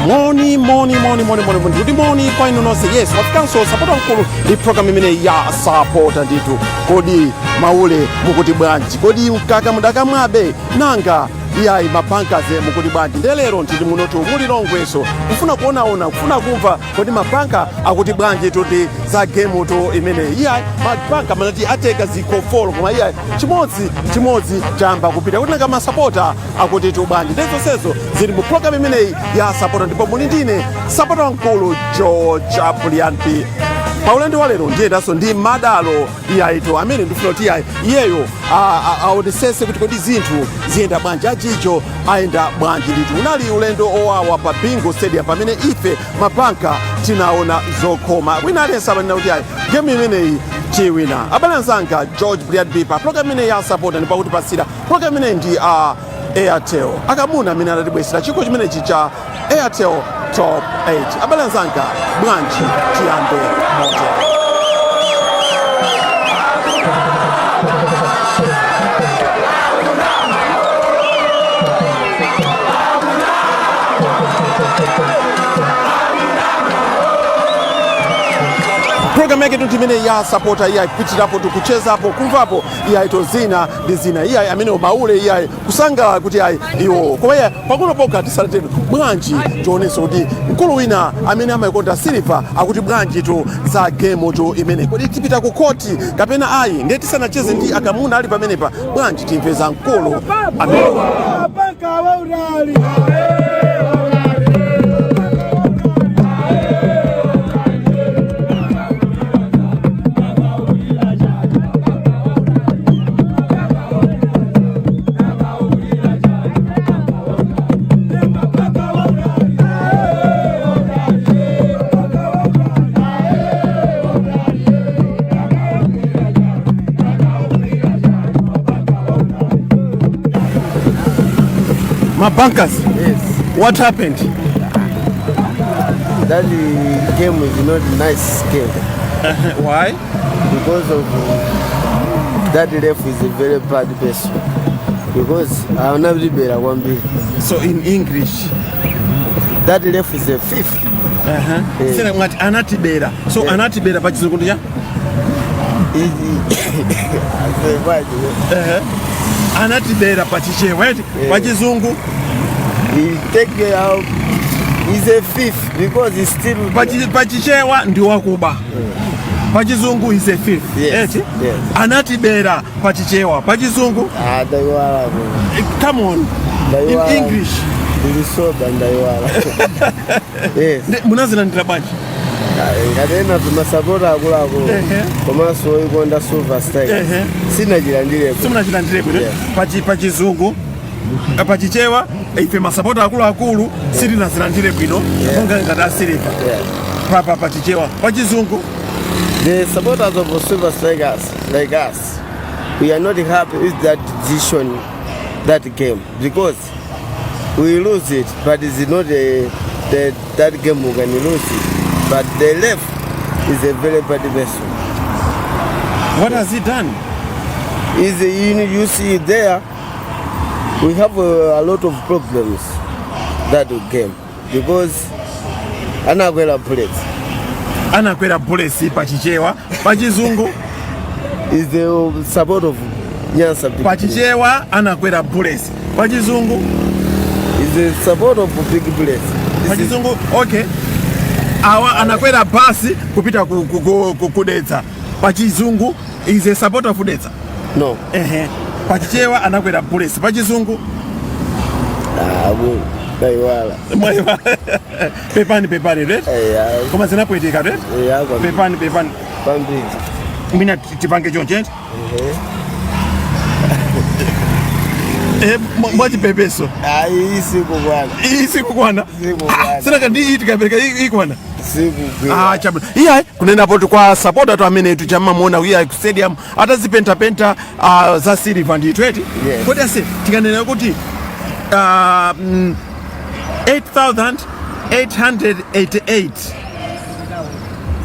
Moni, moni, moni, moni, moni, moni, kuti moni kwa inu nonse. Yes, wafikanso sapota mkulu ndi program imene ya Sapota ndithu. Kodi maule mukuti bwanji? Kodi mkaka mudakamwabe? Nanga iyayi, mabankaze mukuti bwanji? Ndelero ndili munotu mulilongweso kufuna kuonaona, kufuna kumva kodi mabanka akuti bwanji tuti za game tu imene. Iyayi, mabanka manati ateka zikho 4, koma iyayi, chimodzi chimodzi chamba kupita. Kuti nanga masapota akuti tu bwanji? Ndezonsezo zili mu program imeneyi ya Sapota, ndipo muli ndine sapota mkulu George Apulian P. Pa ulendo wa lero ndiyendanso ndi madalo iyayitu amene ndifuna kuti iyayi iyeyo aonesese kuti kodi zinthu ziyenda bwanji, achicho ayenda bwanji ndithu. Unali ulendo owawa pa Bingu Stadium pamene ife mabanka tinaona zokhoma. Wina aliyense amanena kuti ayi, game imeneyi tiwina. Abale anzanga, George Brian B pa program imeneyi ya Sapota, ndipo akutipasira program imeneyi ndi a Airtel, akamuna amene adatibwesera chikho chimenechi cha Airtel Top 8. Abale anzanga, bwanji tiyambe moto. Program yake tunti imene ya Sapota, iyayi, kupitirapo tikuchezapo, kumvapo iyayi to zina ndi zina. Iyayi, amene maule iyayi kusangalala kuti ayi iwo, koma iyayi, pang'ono pokha tisalatero, bwanji tionenso kuti mkulu wina amene amayikonda Silver akuti bwanji tu za game tu imene. Kodi tipita ku koti kapena ayi? Ndiye tisanacheze ndi akamuna ali pamenepa, bwanji timve za mkulu amene. Banka waurali. Mabankers. Yes. What happened? That game is not nice game. Why? Because of that ref is a very bad person. Because anabibera kwambiri. So in English? That ref is a thief. Yeah. Sena mwati anatibera, so anatibera pa Chizungu ndi cha Anatibera pa Chichewa eti? Yeah. Pa Chizungu? He take out, he's a thief because he's still Pa Chichewa ndi wakuba, pa Chizungu is a thief. Yes. Eti? Yes. Anatibera pa Chichewa, pa Chizungu? Ah, ndaiwala bro. Come on, in Ndaiwala. English. Ndili sober, ndaiwala. Yes. Munazilandira bwanji? Ngatena timasapota akuluakulu komanso oikonda Silver Strikers, sinachilandirepo. Simunachilandire bwino? Yeah. Pa Chizungu, pa Chichewa, ife masapota akuluakulu sitinazilandire bwino monga ngati a Silver. Pa Chichewa, pa Chizungu? The supporters of Silver Strikers like us, we are not happy with that decision, that game, because we lose it, but it's not that game we can lose it. But the ref is a very bad person. What has he done? Is you see there, we have a lot of problems that game because anakwera Bullets. Anakwera Bullets pa Chichewa, pa Chizungu? Is the support of Nyasa Big Pa Bullets. Chichewa anakwera Bullets, pa Chizungu? Is the support of Big Bullets. Pa This is Chizungu? Okay, awa anakwera basi kupita ku Dedza, pa Chizungu is a supporter of Dedza? No. Ehe, pa Chichewa anakwera Bullets, pa Chizungu? Ah, ndaiwala. Pepani, pepani, right? Yeah. Koma zinapwetika, right? Yeah, kwambiri. Pepani, pepani. Kwambiri. Mina tipange chonche. Eh, mwachipepeso. Ayi, sikukwana. Iyi sikukwana. Sikukwana. Sinaka ndi iyi tikapereka ikwana. Sikugwira. Ah, chabwino. Iyayi, kunenapo tu kwa supporter tu amene tuchamamuona iyayi ku stadium atazipentapenta za silver ndithu eti. Yes. Kodi ase tikanena kuti 8888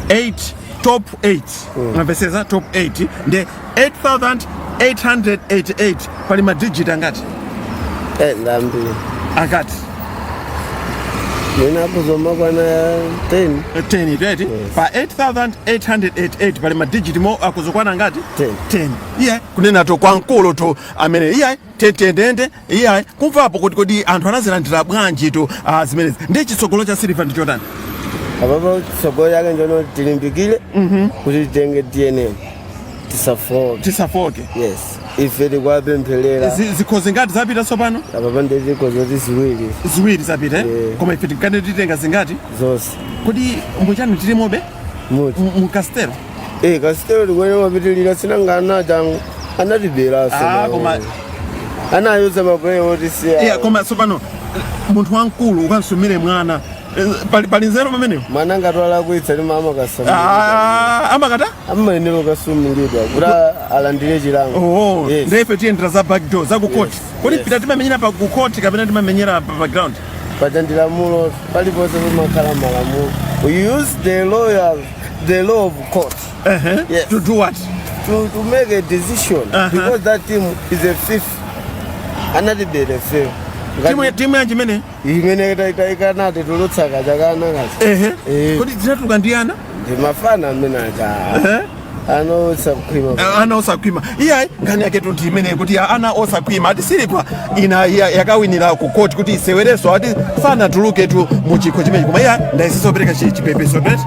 8 top 8, mwamvesesa? Top 8 ndi 8888, pali madigit angati? Eh, ndambiri. Angati? Mwina kuzomakwana 10. 10 eti. Pa 8888 pali madigit mo akuzokwana ngati? 10. 10. Iye kunena to kwa mkulu to amene iye tentendende iye kumvapo kuti kodi anthu anazilandira bwanji to zimenezi, ndi chitsogolo cha Silver ndi chotani? Apapo tsogolo yake njono tilimbikile kuti titenge TNM, tisafoke. Tisafoke. Yes, ife tikuwapempherera. Zikho zingati zapita tsopano? Apapa ndi zikho zoti ziwiri. Ziwiri zapita, eh? Yeah. Koma ife tinkane titenga zingati? Zonse. Kodi mbuchani tilimobe? Muti? Mu Castel. Eh, Castel likwene mapitilira, sinangana changu anatiberaso. Ah, koma anayuza mapuleyo oti siya. Yeah, koma tsopano munthu wamkulu ukansumire mwana, pali nzeru pamenepo? Mwana ngati walakwitsa ndi mama kasumilidwa. Ah, amakata. Amayenera kasumilidwa kuti alandire chilango. Oh, Yes. ndife tiyendera za back door za ku court. Yes, Kodi yes. pita timamenyera pa ku court kapena timamenyera pa ground? Paja ndi lamulo, paliponse pamakhala malamulo. We use the law, the law of court. Yes. To do what? To make a decision because that team is a thief, anatibere feo. Timu yanji imene? Imene ikanati tulutsaka chakanakazi. Ehe. Eh. Kodi zinatuluka ndi ana? Ndi mafana amene aja. Ana osakhwima. Ana osakhwima. Iyayi, nkhani yake tu ndi imene kuti ya ana osakhwima ati Silver ina yakawinira ku court kuti isewereso, ati sanatuluke tu mu chikho chimenechi, koma iya ndayisiso pereka chipepeso tet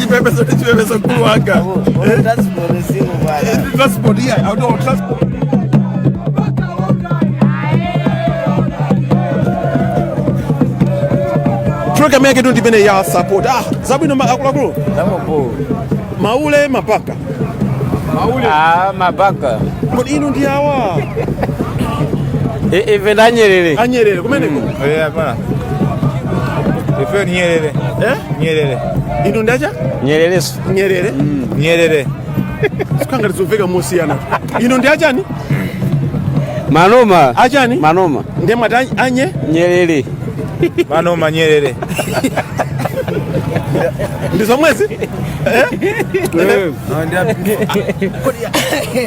chipepeso ndi chipepeso, mkulu wanga. Transport sikukwana. Transport, iya, auto transport. Program yake tu ndimene ya support. Ah, zabwino akuluakulu. Maule, mapaka. Ah, mapaka. Kodi inu ndi awa? Ife ndanyerere. Anyerere kumeneko. Eh, hapana. Ife ni Nyerere. Eh? Nyerere. Inu ndacha? Nyerereso. Nyerere. Nyerere. Sikanga tizomveka mosiyana. Inu ndi achani? Manoma. Achani? Manoma. Ndiye mwati anye? Nyerere. Manoma Nyerere. Ndi zomwezi? Eh?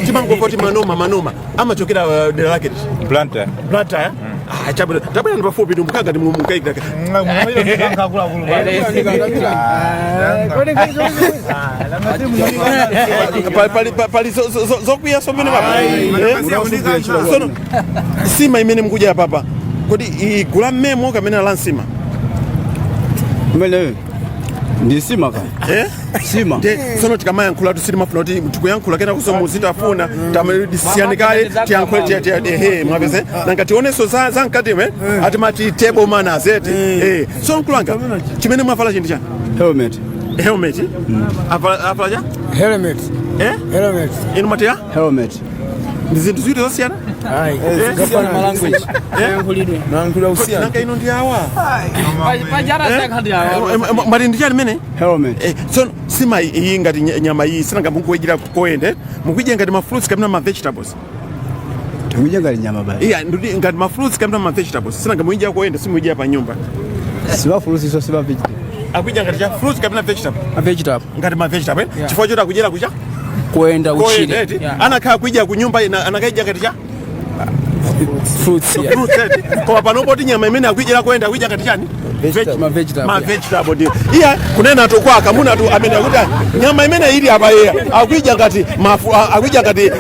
Timangopoti manoma, manoma amachokera dera lake liti? Blantyre. Blantyre. Ah, chabwino, tabwera ndi pafupi ndi mukanga ndi mukaikira. Pali zokwiya somene papa. Eh? Sono sima imene mukudya papa, kodi igula mmemo kamene la nsima? Mbele. Ndi sima ka. Eh? Sima. Nde sono tikamayankhula tusitimafuna kuti tikuyankhula kena kuso muzitafuna siyani kale tiyankhule ehe, mwapeze nanga tionenso za mkatime ati mati table manners eti. Eh, so mkulanga chimene mwavala chindi chani? Helmet. Helmet. Avala cha? Helmet. Eh? Helmet. Inu mati ya? Helmet. Ndi zinthu ziwiri zosiyana. Language. Nanga inu ndi awa? Mati ndi chani mene? Helmet. Eh, so sima iyi ngati nyama iyi sinanga mukuidyera koyende, mukuidya ngati ma fruits kapena ma vegetables? Tikuja ngati nyama bali. Iya, ndudi ngati ma fruits kapena ma vegetables, sinanga muidya koyenda, simuidya pa nyumba. Siba fruits so siba vegetable. Akuidya ngati cha fruits kapena vegetable? A vegetable. Ngati ma vegetable, eh? Chifukwa choti akudyera kucha? Kuenda koyenda uchile. eti. Anakhala kuidya ku nyumba ina anakaidya ngati cha? Fruits, yeah. Fruits eti. Koma panopo nyama imene akuidyera koyenda akuidya ngati chani? Ma vegetable. Ma Yeah. vegetable ndiyo iya kunena tu kwa kamuna tu amene akuti nyama imene ili apa iya akuidya ngati akuidya ngati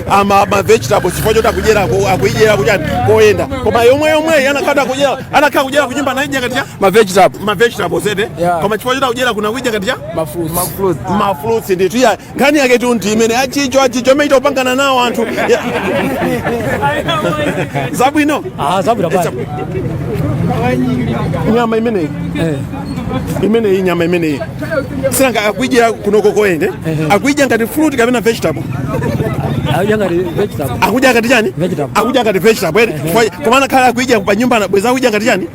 ma vegetables chifukwa choti akudyera akuidyera kuchani? Koyenda. Koma yomwe yomwe anakhala kudyera kunyumba anaidya ngati cha? Ma vegetable. Ma vegetables ete. Yeah. Koma chifukwa choti akudyera kuna kuidya ngati cha? Ma fruits. Ma fruits ndithu. Iya, nkhani yake tu ndi imene achicho amene itopangana nawo anthu. Ya. Zabwino. Ah, zabwino bali. Nyama imeneyi, imeneyi, nyama imeneyi sinanga akuidya kunoko koyende, akuidya ngati fruit kapena vegetable? Akudya ngati vegetable. Akudya ngati chani? Vegetable. Akudya ngati vegetable eti. Komana khala akuidya pa nyumba anabweza akudya ngati chani?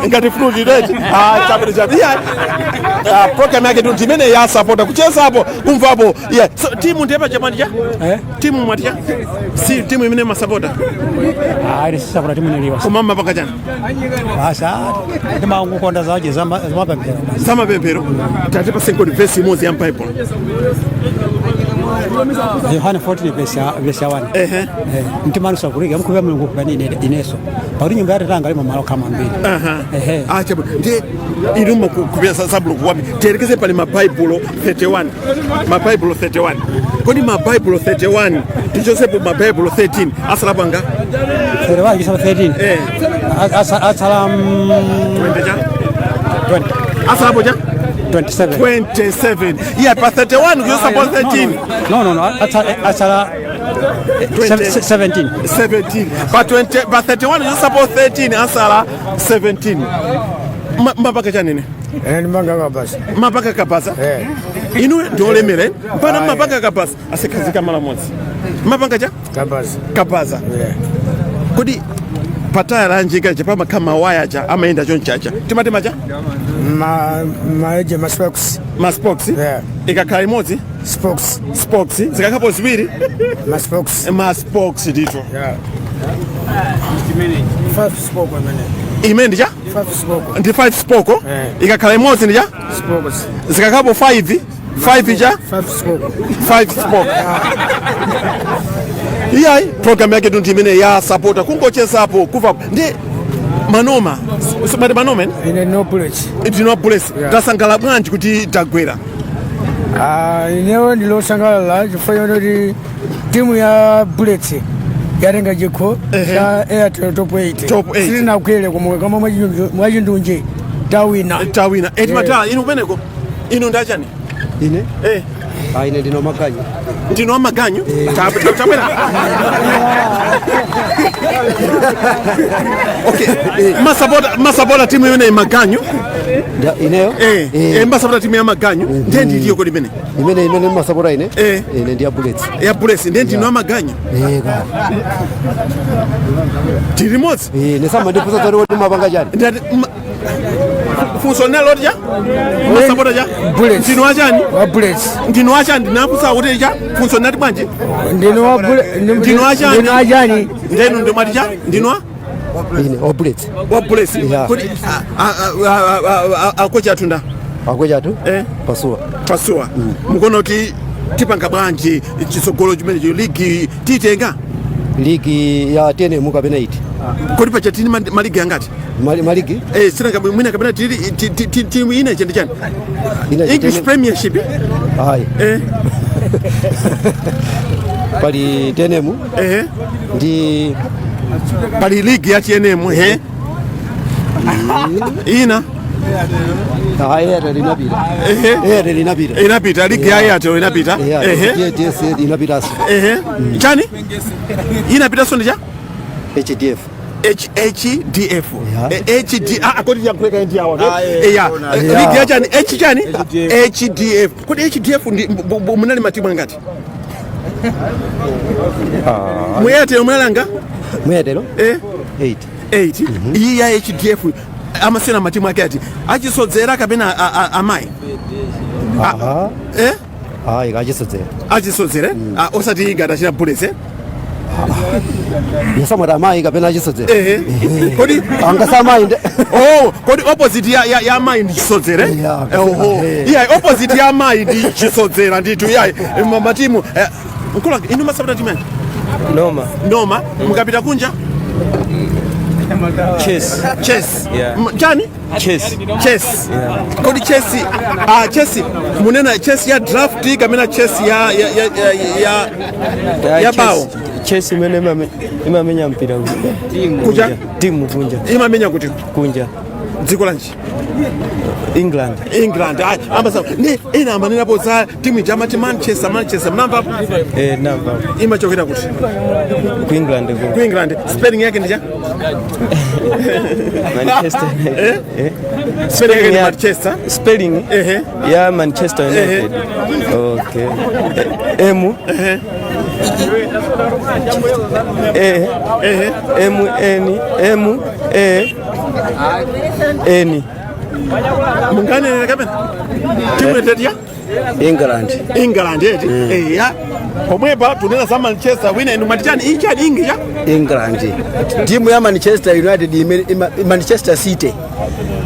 Ngati fruit eti. Ah, chabwino chabwino. Yeah. Ah, program yake tu ndimene ya supporter kuchezapo kumvapo. Yeah. So timu ndiye pachamani cha? Eh? Timu mwati cha? Si timu imene masapota. Ah, ine sisapota timu niliwa. Koma mapanga chani? Basa ndimangokonda zaje zamapemphero. Zamapemphero. Tate pasengoni verse imodzi ya Bible. Yohana 14 verse ya 1. Ehe. Eh, mtima wanu usavutike mukhulupirira Mulungu khulupirirani ine inenso. Pakuti nyumba ya Atate anga alimo malo okhalamo ambiri. Aha. Ehe. Ah, chabwino. Ndiye inu mukupira za Mulungu wapi? Tiyerekeze pali mabaibulo 31. Mabaibulo 31. Kodi mabaibulo 31 tichosepo mabaibulo 13 asala angati? 31 chisaba 13. Eh. Asala 20 cha? 20. Asalapo cha? 27. 27. Yeah, pa 31 kuchosapo 13. No. Asala 17. 17. Pa 20 pa 31 kuchosapo 13 asala 17. Mapaka chanene? Ndimanga kabasa. Mapaka kapasa? Eh. Inu ndiolemera eh? Mpana mapaka kapasa asikhazika mala modzi. Mapanga cha? Kabasa. Kapaza. Yeah. Kodi pataya lanjika cha pamakhala mawaya cha amayenda chonchacha timatema cha? Ma maeje ma spokes. Ma spokes? Yeah. Ikakhala imodzi? Spokes. Spokes. Zikakhapo ziwiri? Ma spokes. Ma spokes ndithu. Yeah. Five spoke amene. Imene ndi cha? Five spoke. Ndi 5 spoko. Eh. Ikakhala imodzi ndi cha? Spokes. Zikakhapo 5 5 cha? Five spoke. 5 spoke. Iyayi program yake ndi imene ya supporter kungochezapo kuva ndi manoma mati manoma ene? Ine no bullets. Ndino bullets. Yeah. Tasangala bwanji kuti tagwera? Ah, inewo ndilosangalala chifukwa choti timu ya Bullets yatenga chikho cha Airtel Top 8. Top 8. Sitinakwere koma kama mwachindunji tawina. Tawina eti matala inu kumeneko inu ndachani? Ine? Eh. Ah, ine ndino maganyu. Ndino amaganyu? Tabwera. Okay. Masapota timu imene maganyu? Ineyo? Eh. Eh, masapota timu ya maganyu. Ndiye ndiliyo kodi imene? Imene masapota ine? Eh. Ine ndi ya Bullets. Ya Bullets ndiye ndino amaganyu. Eh, ka. Tili limodzi. Eh, nesama ndifunsa zoti kodi mapanga chani? Ndati funso linalo loti cha? Masapota cha? Bullets. Ndino achani? Wa Bullets. Ndino achani? Ndinafunsa kuti cha? Funso linati bwanji? Ndino wa Bullets. Ndino achani? Ndino achani? Ndenu ndimati cha? Ndino a? Ine wa Bullets. Wa Bullets. Yeah. Kodi akocha atunda? Akocha athu? Eh. Pasuwa. Pasuwa. Mukuona kuti tipanga bwanji chitsogolo chimenecho ligi titenga? Ligi ya TNM kapena iti? Kodi pacha tini maligi angati? Maligi? Eh, sina mwina kapena tili timu ina chende chani? Ina English TNM. Premiership. Ayi. Eh. Pali TNM. Eh. Ndi pali ligi ya TNM he. Ina. Ah, Airtel inapita. Ehe. Airtel inapita. Inapita ligi ya Airtel inapita. Ehe. TSA inapita. Ehe. Chani? Inapita sondi cha? HDF. HDF. Yeah. HD ah kodi yankuleka ndi awa. Eh ya. Ligi ya chani? H chani? HDF. Kodi HDF ndi munali matimu angati? Mu Airtel munalanga? Mu Airtel? Eh. 8. 8. Iyi ya HDF amasena matimu ake ati achisodzera kapena amayi. Aha. Eh? Ah, achisodzera. Achisodzera? Osati ngati achina Bullets eh? Yasamwata amayi kapena achisodzera. Eh. Kodi angasa amayi nde. Oh, kodi opposite ya amayi ndi chisodzera? Yeah. Oho. Yeah, opposite ya amayi ndi chisodzera ndithu. Yeah, matimu. Mkulu inu masapota timu yanji? Noma. Noma, mukapita kunja? Chess. Chess. Yeah. Chani? Chess. Chess. Yeah. Kodi chess, chess munena chess ya draft kamena chess ya bao. Chess imene imamenya mpira Kunja? Timu kunja. Imamenya kuti? Kunja. Dziko lanji? England. England. Ayi, ambasa ndi ena amanenapo za timu ija amati Manchester, Manchester, mnamvapo? Eh, namva. Imachokera kuti? Ku England ku. Ku England. Spelling yake ndi cha? Manchester. Eh? Eh? Spelling yake ndi Manchester. Spelling Ehe. ya Manchester United. Okay. M A Ehe. M N M A N. Munganenera kapena timu yateti ya England. England eti? Eya, pomwepa tunena za Manchester, wina inu mati chani? Ichani ingi cha? England. Timu ya Manchester United Manchester City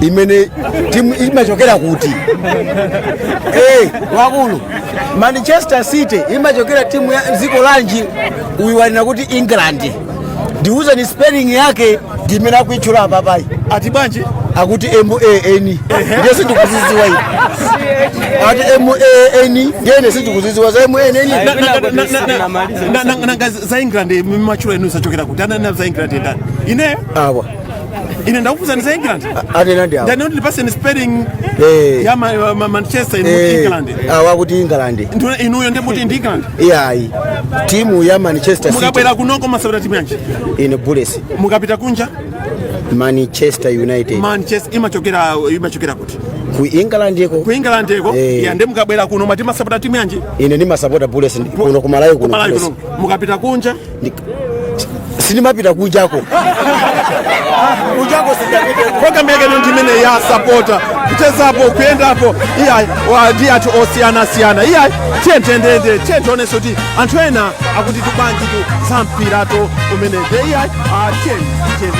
imene timu imachokera kuti? Eh, wakulu. Manchester City imachokera timu ya dziko lanji? Uyu wanena kuti England. Ndiuze ni spelling yake ndimene akuitchula apapayi. Ati bwanji? Akuti M A N. Ndiye sindikuzidziwa ine. Ati M A N, ndiye sindikuzidziwa za M A N. Nanga za England machula inu zachokera kuti? Ananena za England ndani? Ineyo? Awa. Ine ndakufunsani za England. Anena ndi awa. Ndani kuti ndipaseni spelling Eh. ya Manchester inu Eh, England. Awa kuti England. Inuyo ndiye ndi England. Iyayi. Timu ya Manchester City. Mukabwera kunoko masabata timu yanji? Ine Bullets. Mukapita kunja? Manchester United. Manchester imachokera kuti? Ku England iko. Ku England iko. Eh. Ya, ndiye mukabwera kuno mati masapota timu yanji? Ine ndimasapota Bullets kuno ku Malawi kuno. Malawi Bullets. kuno. Mukapita kunja? Sindimapita kunjako. Kunjako sindapita. Program yake ndi imene ya sapota, kuchezapo, kuyendapo, iyayi, ndi anthu osiyanasiyana. Iyayi, tiye tiyendeyende, tiye tionenso kuti anthu ena akuti tubwanji tu za mpirato umene nde iyayi, tiye tiyende.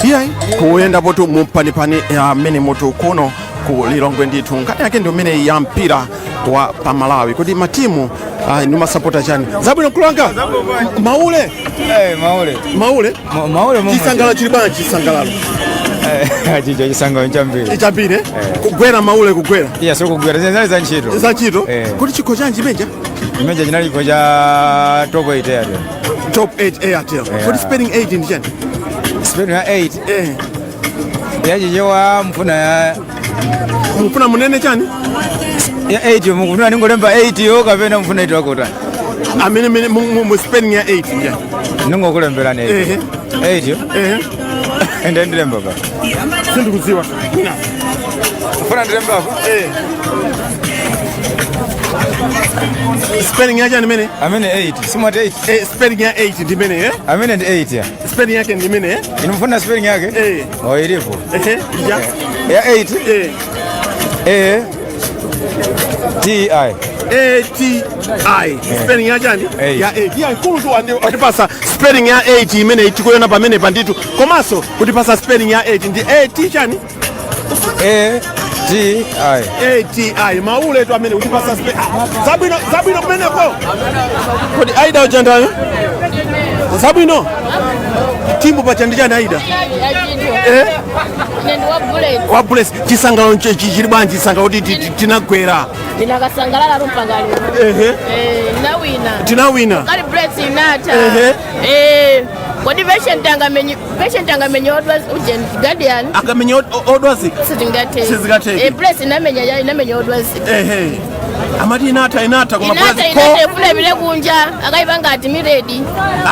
Iyayi, kuyendapo tu mumpanipani amene mutu kuno ku Lilongwe ndithu, nkhani yake ndi umene ya mpira wa pamalawi, kuti matimu ndi masapota chani. Zabwino mkulanga? Maule? Eh, maule. Maule? Maule momwe. Chisangalalo chili bwanji, chisangalalo? Chicho chisangalalo chambiri. Chambiri, kugwera maule kugwera. Iya, so kugwera zinali za ntchito. Za ntchito? Eh. Kuti chikho chanji menja? Imeja chinali chikho cha top 8 Airtel. Top 8 Airtel. Kuti spelling 8 ndi chani? Spelling ya 8. Eh. Ya chichewa mfuna ya Mufuna munene chani? Ya 8 mufuna ningolemba 8 yo kapena mfuna ito akota. Amene mene mu spelling ya 8 ndi chani? Ningokulemberani 8. Ehe. 8 yo. Ehe. Ende ndilemba pa. Sindikudziwa. Mfuna ndilemba pa? Eh. Spelling ya chani mene? Amene 8. Simwati 8. Eh, spelling ya 8 ndi mene, eh? Amene ndi 8 ya. Spelling yake ndi mene, eh? Inu mfuna spelling yake? Eh. Oh, ilipo. Ehe. Ya. Ya 8. Eh. A T I. A T I. Spelling ya chani? Eight. Ya 8. Ya nkulu tu andipasa spelling ya 8 imene tikuiona pamene panditu. Komanso kutipasa spelling ya 8 ndi A T chani? A T I. A T I. Maule tu amene kutipasa zabwino, zabwino kumeneko. Kodi Aida ujandani? Zabwino. Timu pacha ndi chani Aida? Eh? Ine ndi wa Bullets. Wa Bullets. Chisangalalo chili bwanji chisangalalo kuti tinagwera? Ndinakasangalala lumpaka lero. Ehe. Eh, tinawina. Tinawina. Kali Bullets inata. Ehe. Eh, kodi patient angamenye, patient angamenye odwazi uje Guardian. Angamenye odwazi? Sizingathe. Sizingathe. Eh, Bullets inamenya ya inamenya odwazi. Ehe. Amati inata, inata koma Inata, Bullets inata ifuna bile kunja, akaipanga admitted.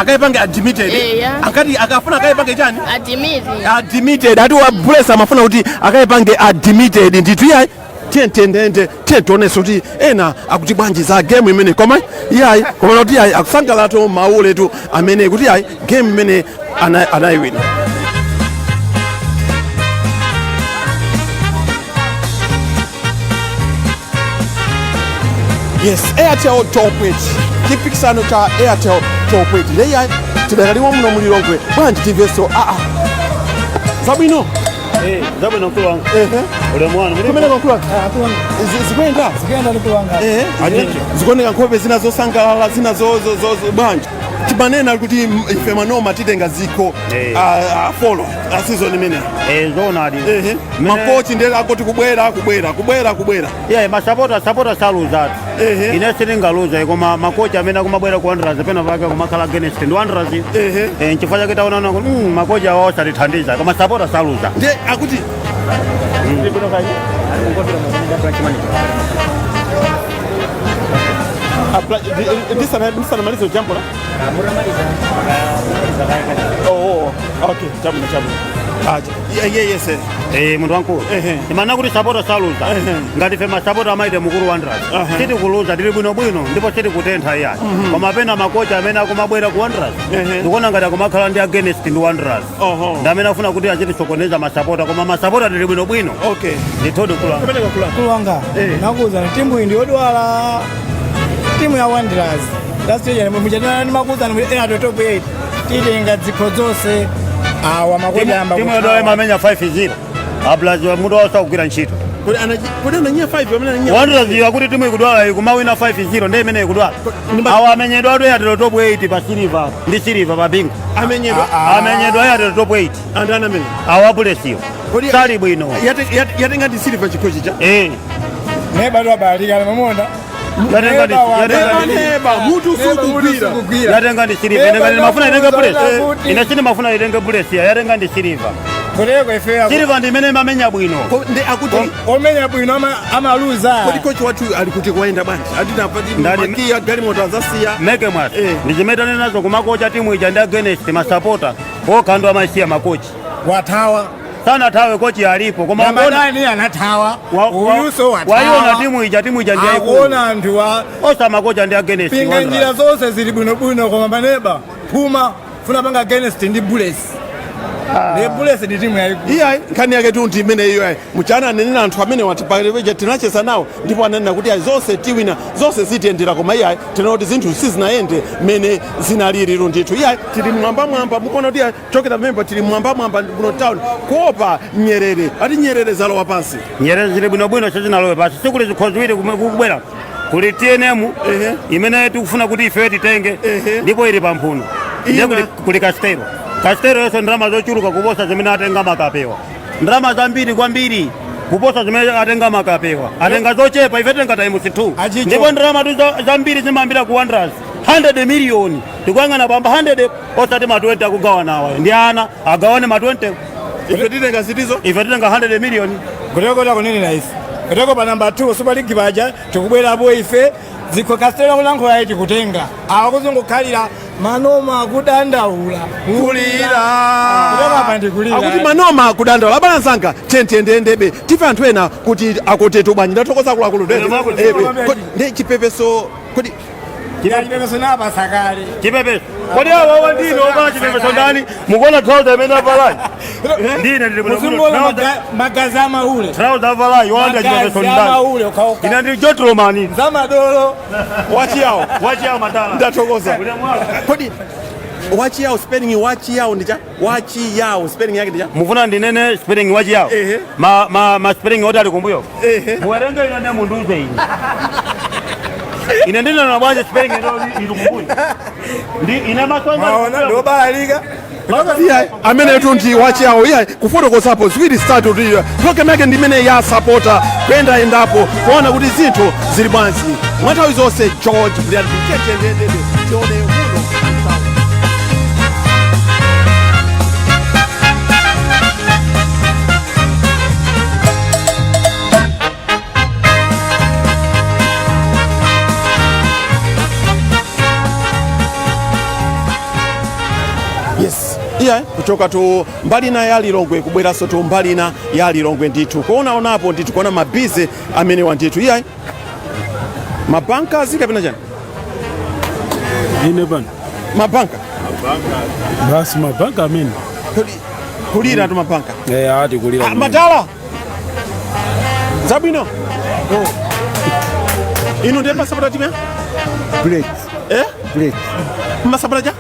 Akaipanga admitted. Eh, ya. Akati akafuna akaipange chani? Admitted. Admitted. Ati wa Bullets amafuna kuti akaipange admitted ndithu iyayi. Tiye tiyendeyende, tiye tionenso kuti ena akuti bwanji za game imene, koma iyayi, koma kuti iyayi akusangalatu maule tu amene kuti iyayi game imene anayiwina. Yes, Airtel Top 8. Chipikisano cha Airtel Top 8. Leya tidakaliwa muno mulilongwe. Bwanji tiveso a a. Zabwino. Eh, zabwino mkulu wangu. Ehe. Ule mwana muli. Kumene mkulu wangu. Zikuyenda? Zikuyenda mkulu wangu. Eh. Ajicho. Zikuoneka nkhope zina zosangalala, zina zo bwanji. Timanena kuti ife manoma titenga zikho 4 a season imeneyi. Zoonadi. Ehe. Makochi ndiye akoti kubwera kubwera kubwera kubwera. Yeah, masapota sapota saluzatu. Ine sindingaluza, koma makochi amene akumabwera ku Wanderers pena pake kumakhala against ndi Wanderers. Nchifukwa chake taonana kuti makochi awo osatithandiza, koma sapota saluza. Ndiye akuti ndisanamalize jambo la. Oh, okay, chabwino chabwino. Aja. Yeah, yeah, yes. Munthu wankulu, imana kuti sapota saluza. Ngati fe masapota amaite mukulu Wanderers, sitikuluza, tili bwinobwino ndipo sitikutentha iyayi. Koma pena makocha amene akumabwera ku Wanderers, ndikuona ngati akumakhala ndi against ndi Wanderers, ndi amene afuna kuti achitisokoneza masapota, koma masapota tili bwinobwino. Ndithudi kula. Mkulu wanga, nakuwuzani, timu iyi ndiyodwala, timu ya Wanderers. Muchatana ndimakuwuzani kuti ena top 8 titenga zikho zonse awa makocha amba. Timu yodwala imamenya 5-0, ablazi mutu wawo sakugwira ntchito. Kodi ananyia 5 amene ananyia? Wanderers akuti timu ikudwala ikumawina 5-0, ndi imene ikudwala. Awa amenyedwa atu Airtel top 8 pa Silver ndi Silver pa Bingu. Amenyedwa? Amenyedwa Airtel top 8. Andani amene? Awa Bulletsyo sali bwino. Yatenga ndi Silver chikho chija? Eh. Neba twabalikana mamonda. Neba mutu sukugwira. Yatenga ndi Silver. Ine ngati mafuna itenge Bullets, ine sindi mafuna itenge Bullets, yatenga ndi Silver. Kuteko ife Silver ndi imene imamenya bwino. Ndi akuti omenya bwino amaluza. Kodi kochi wathu ali kuti? Kuwayenda bwanji? Atinamakiya galimoto azasiya. Meke mwasi ndi zimene nazo kumakocha timu ija ndi against masapota okha ndo amasiya makochi. Wathawa. Sanathawe, kochi alipo, koma Ramadani anathawa, uyuso wathawa. Waiona timu ija, timu ija ndi yaikulu. Akuona anthu wa osa makocha ndi against. Pinga njira zonse zili bwinobwino, koma maneba phuma funa panga against ndi Bullets. Ndi Bullets ndi timu yayikulu. Iyayi, nkhani yake tu ndi imene iyo ayi. Muchana anenera anthu amene watipakeja tinacheza nawo ndipo ananena kuti ayi, zonse tiwina, zonse zitiyendera, koma iyayi, tinaona kuti zinthu sizinayende mmene zinaliriru ndithu. Iyayi, tili mwambamwamba, mukuona kuti iyayi, chokera pamenepo tili mwambamwamba muno town kuopa nyerere, ati nyerere zalowa pansi. Nyerere zili bwinobwino, sizinalowe pasi. Sikuli zikho ziwiri kukubwera, kuli TNM imene tikufuna kuti ife titenge ndipo ili pamphuno, ndiye kuli Castel. Castel yonse ndalama zochuluka kuposa zimene atenga makapewa, ndalama zambiri kwambiri kuposa zimene atenga makapewa. Atenga zochepa, ife tenga times 2. Achicho. Ndipo ndalama tu zambiri zimayambira ku Wanderers 100 miliyoni, tikuyang'ana pamba 100, osati ma 20 akugawanawa ndi ana agawane ma 20. Ife titenga zitizo? Ife titenga 100 miliyoni. Kuteko takunenera ife, kuteko pa namba 2 Super League paja tikubwerapo ife. Zikho Castel kulankhula ayi, tikutenga awa kuzungukhalira manoma kudandaula. Kulira. Kuteko apa ndikulira. Akuti manoma kudandaula. Abale anzanga, tiyendeyendebe tife anthu ena kuti akotetu bwanji. Ndathokoza akuluakulu. Ndi chipepeso kodi? Chipepeso napasakale. Chipepeso kodi awa wandine ovala chipepeso ndani? Mukuona trouser imene avalayi? Ndine ndili bwino. Muzingoona magazi amaule. Trouser avalayi, wanda chipepeso Magazi ndani? amaule okhaokha. Ine ndi gentleman. Zamadolo. Wachiyawo. Wachiyawo matala. Ndathokoza. Kodi wachiyawo, spelling wachiyawo ndicha? Wachiyawo spelling yake ndicha? Mufuna ndinene spelling wachiyawo? Ehe. Ma spelling oti ali kumbuyo? Ehe. Muwerenge ine ndiye mundiuze ine. Ine ndinena bwanji spelling ino ili kumbuyo? Ndi ine masonga. Maona ndobalalika. Iyayi, amene tu ndi wachiyawo. Iyayi, kufotokozapo ziwiri zitatu kuti program yake ndi imene ya sapota kuyendayendapo kuona kuti zinthu zili bwanji mwa nthawi zonse. George Brian, tiyendeyendebe tione muno. Yes, iyayi, kuchoka tu mbali ina ya Lilongwe kubweranso tu mbali ina ya Lilongwe ndithu, kuonaonapo ndithu, kuona mabize amenewa ndithu. Iyayi, mabankazi kapena chani? Ine pano. Mabanka. Basi, mabanka amene. Kodi kulira tu mabanka? Eh, ati kulira. Ah, madala zabwino. Inu ndiye masapota timu ya? Bullets. Eh? Bullets. Masapota cha?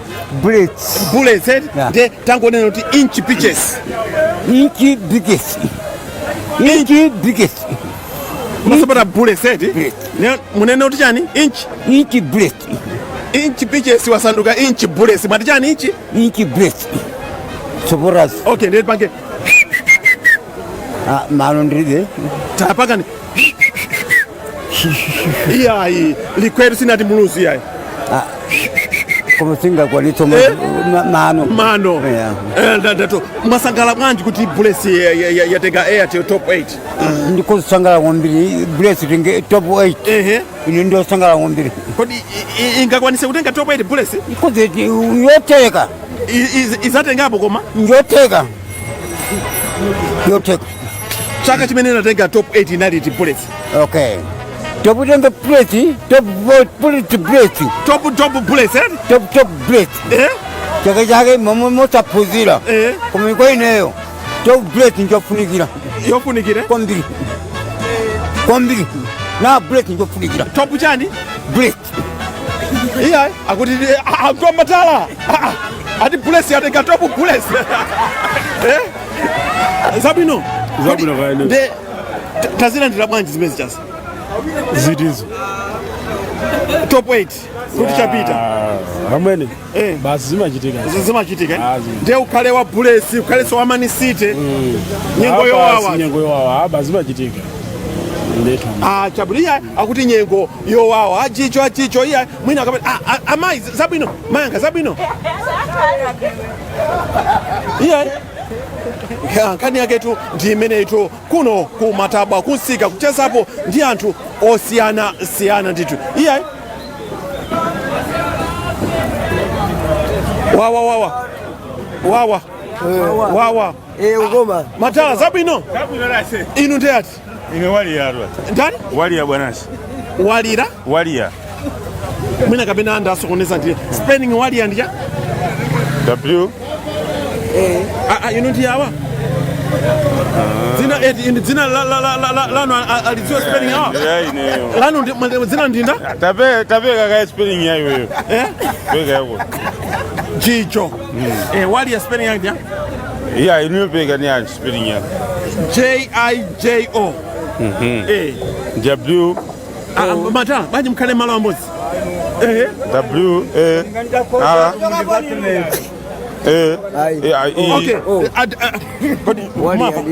Bullets. Bullets, eh? Yeah. Ndiye tangonena kuti inchi pitches. Inchi biggest. Inchi biggest. Masapota Bullets, eh? Bullets. Munene kuti chani? Inchi. Inchi Bullets. Inchi Bitches wasanduka Inchi Bullets. Mwati chani inchi? Inchi Bullets supporters. Okay, ndiye pange. Ah, mano ndiribe. Tapangani. Iyayi, likweru sinati muluzi iyayi. Ah, koma singakwanitsa Eh? mano. Mano. Yeah. Eh, ndatu mwasangala bwanji kuti Bullets yatenga Airtel top 8? Ndikosangala kwambiri Bullets tenge top 8. Ehe. Ine ndosangala kwambiri. Kodi ingakwanise kutenga top 8 Bullets? Ikoze yoteka. Izatengapo koma? Njoteka. Yoteka. Chaka chimene inatenga top 8 inali iti Bullets? Okay. Top tenga Bullets, top Bullets Bullets. Top top Bullets, eh? Top top Bullets. Eh? Chaka chake momwe mosaphunzira. Eh. Koma kwa ineyo top Bullets njofunikira. Yofunikira? Kwambiri. Kwambiri. Na Bullets njofunikira. Top chani? Bullets. Iya, akuti akutoa matala. Ati Bullets yatenga top Bullets. Eh? Zabwino. Zabwino kaene. Nde tazilandira bwanji zimene chasa? Zitizo. Top 8 kuti chapita. Amwene. Eh. Basi zimachitika. Zimachitika. Ah, zimachitika. Nde ukhale wa Bullets, ukhalenso wa Man City. Nyengo yowawa. Nyengo yowawa, basi zimachitika. Ndethu. Ah, chabwino iya akuti nyengo yowawa achicho achicho iya mwina akapita ah, ah, amayi zabwino mayanga zabwino iya. Ya, nkhani yaketu ndi imeneyitu kuno ku Matabwa kusika kuchezapo ndi anthu osiyana siyana ndithu iya. Wawa wawa wawa wawa. Eh, ukoma. Matala zabwino. Zabwino nase. Inu ndi ati? Ine waliya lwa. Ndani? Waliya bwanasi. Walira? Waliya. Mwina kapena anda asokoneza ndiye. Spelling waliya ndija? W. Eh. Ah, ah, inu ndi awa? Dzina eti indi dzina la la la la lanu alidziwa spelling awa? Ya ineyo. Lanu ndi dzina ndinda? Tape tapeka ka spelling yayo yo. Eh? Peka yako. Chicho. Eh, waliya spelling yake ndija? Ya inu peka ni ya spelling yako. J I J O. Eh. W. Ah, matala bwanji mkhale malo amodzi. Eh. W A R A A I E. Okay. Kodi mwapo.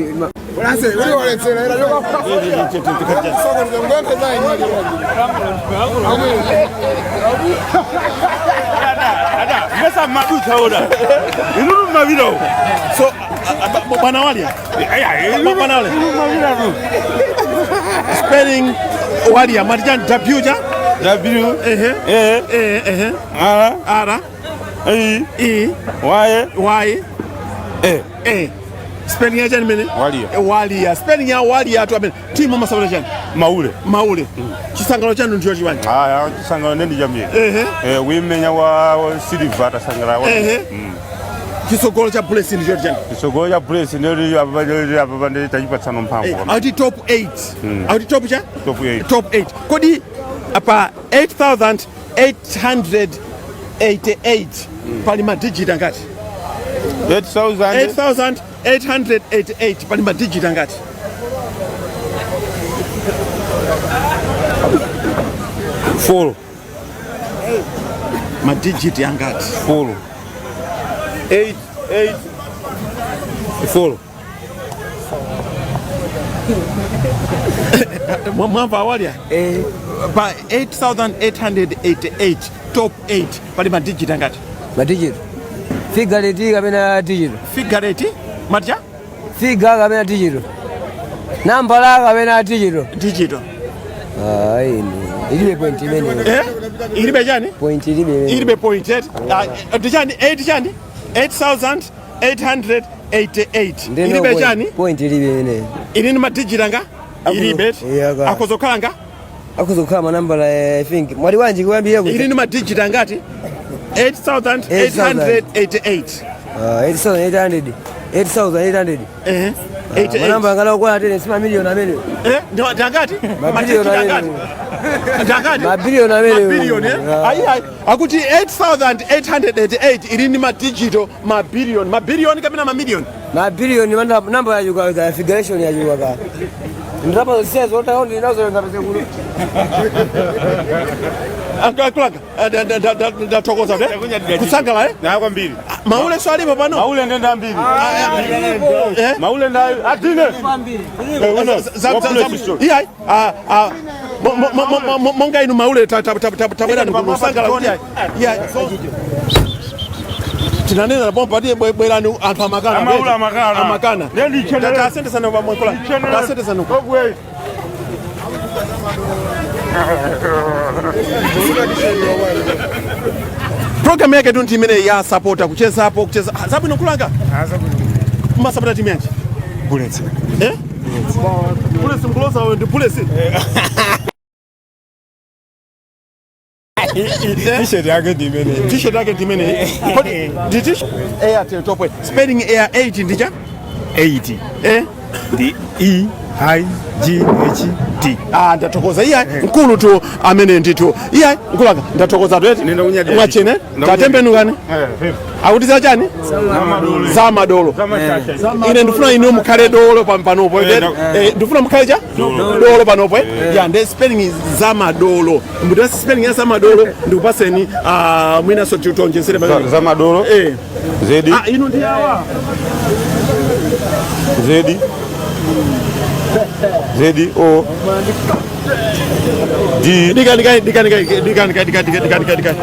Mesa maduta oda. Inuru maviro. So bwana Walia. Bwana Walia. Spelling Walia mwati W ja? W Ehe. A Eh eh. R R E E Y Y A. A. Spelling ya chani mene? Walia. Walia. Spelling ya Walia tu amene. Timu masabata chani? Maule. Maule. Chisangalo chanu ndicho chiwanja. Aya, chisangalo nendi chambiri. Ehe. Eh, wimenya wa silver tasangala wa. Ehe. Chisogolo cha Bullets ndicho chani? Chisogolo cha Bullets ndiyo apa apa ndi tachipatsano mphamvu. Akuti top 8. Akuti top cha? Top 8. Top 8. Kodi apa 8888 pali madigit angati? 8000 8888 pali madigit angati? 4. Madigit angati? 4. 8 8 4. Mwamva awalia? Eh. Pa 8888 top 8 pali madigit angati? Madigit. Figure 8 kapena digit. Figure 8 matija? Figure kapena digit. Nambala kapena digit. Digital. Ah, ine. Ilibe point imene. Eh? Ilibe chani? Point ilibe imene. Ilibe point 8. Ndi chani? 8 chani? 8888. Ndeno Ilibe point- chani? Point ilibe imene. Ili ni madigit anga? Ilibe. Iya ka. Akozokhala nga? Akuzokhala manambala I think. Mwali wanji kuyambira kuti. Ili ni madigit angati? 8888. Ah, 8800. 8800. Eh. Ah, manamba angala okwana tene si mamiliyoni amene. Eh, ndi angati? Mabiliyoni Madigit amene. angati? Ndi angati? Mabiliyoni amene. Mabiliyoni, eh? Ah. Ayi, ayi. Akuti 8888 ili ni madigito mabiliyoni. Mabiliyoni kapena mamiliyoni? Mabiliyoni namba yachuka ka figuration yachuka ka. Ndalama zonsezo otakawo ndinazo ngapeze kuno. Akulanga ndathokoza te kusangala eh Na kwambiri. Maule so alipo pano. Maule ndenda ambiri. Maule ndayo atine. Iyayi, monga inu maule tabwerani kusangala kuti iyayi tinanena na pompa tiye bwerani anthu amakana. Amaula amakana. Amakana. Ndendi chenere. Tasente sana pamwekola tasente sana. Ogwe. Program yake tu imene ya sapota kuchezapo kucheza. Ah, zabwino kulanga masapota timu yanji? Bullets. Eh, Bullets mkulosa ndi Bullets. T-shirt yake ndi imene. T-shirt yake ndi imene. Kodi ndi t-shirt Airtel top 8 spelling air 8 ndicha 80. Eh. Ndi E I G H T. Ah, ndathokoza iyayi mkulu tu amene ndithu iyayi mkulanga ndathokoza tu eti Nenda kunyadira. mwachene tatembenukani akuti chani zamadolo ine ndifuna inu mukhale dolo panopo. Eh, Ndifuna mukhale cha dolo panopo eh ya ndi spelling is zamadolo mbuti spelling ya zamadolo ndikupaseni mwinaso tiutonjezere pamene. Zamadolo. Eh. Zedi. Ah, inu ndi awa. Zedi. Zedi O D dika dika dika dika dika dika dika dika dika dika dika.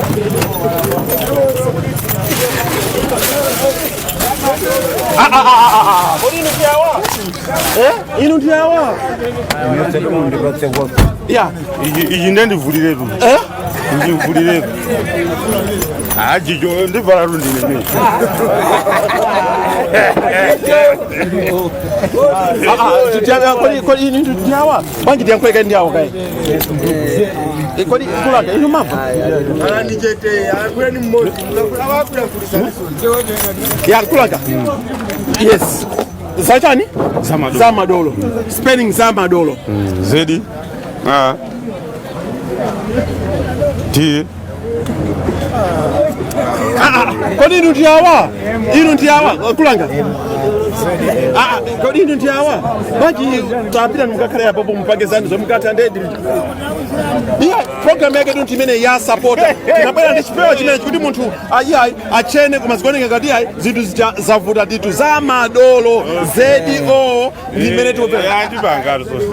Ah, ah, ah, ah, ah. Kodi inu ndi awa? Eh, inu ndi awa ya. Iyi ndendivuliretu. Eh. Ndivuliretu. Ah, jijo ndivala ndine. Ah, ah, kodi kodi inu ndi awa banji tiyankhuleka ndi awa kai. Eh, kodi kulaka inu mava ya kulaka yes zachani. Zamadolo. Zamadolo spelling zamadolo. Zedi A D Ah, ah, kodi inu ndi awa, inu ndi awa kulanga. Ah, ah, kodi inu ndi awa banji tapita mukakhale apopo mupange zanu zomukatha ndedi iya program yake tu imene ya sapota tinabwera ndi chipewa chimene chikuti munthu ayiayi achene koma zikuoneka ngati ayi zinthu zija zavuta ndithu zamadolo zdo ndi imene tikupera. Andipanga zonse.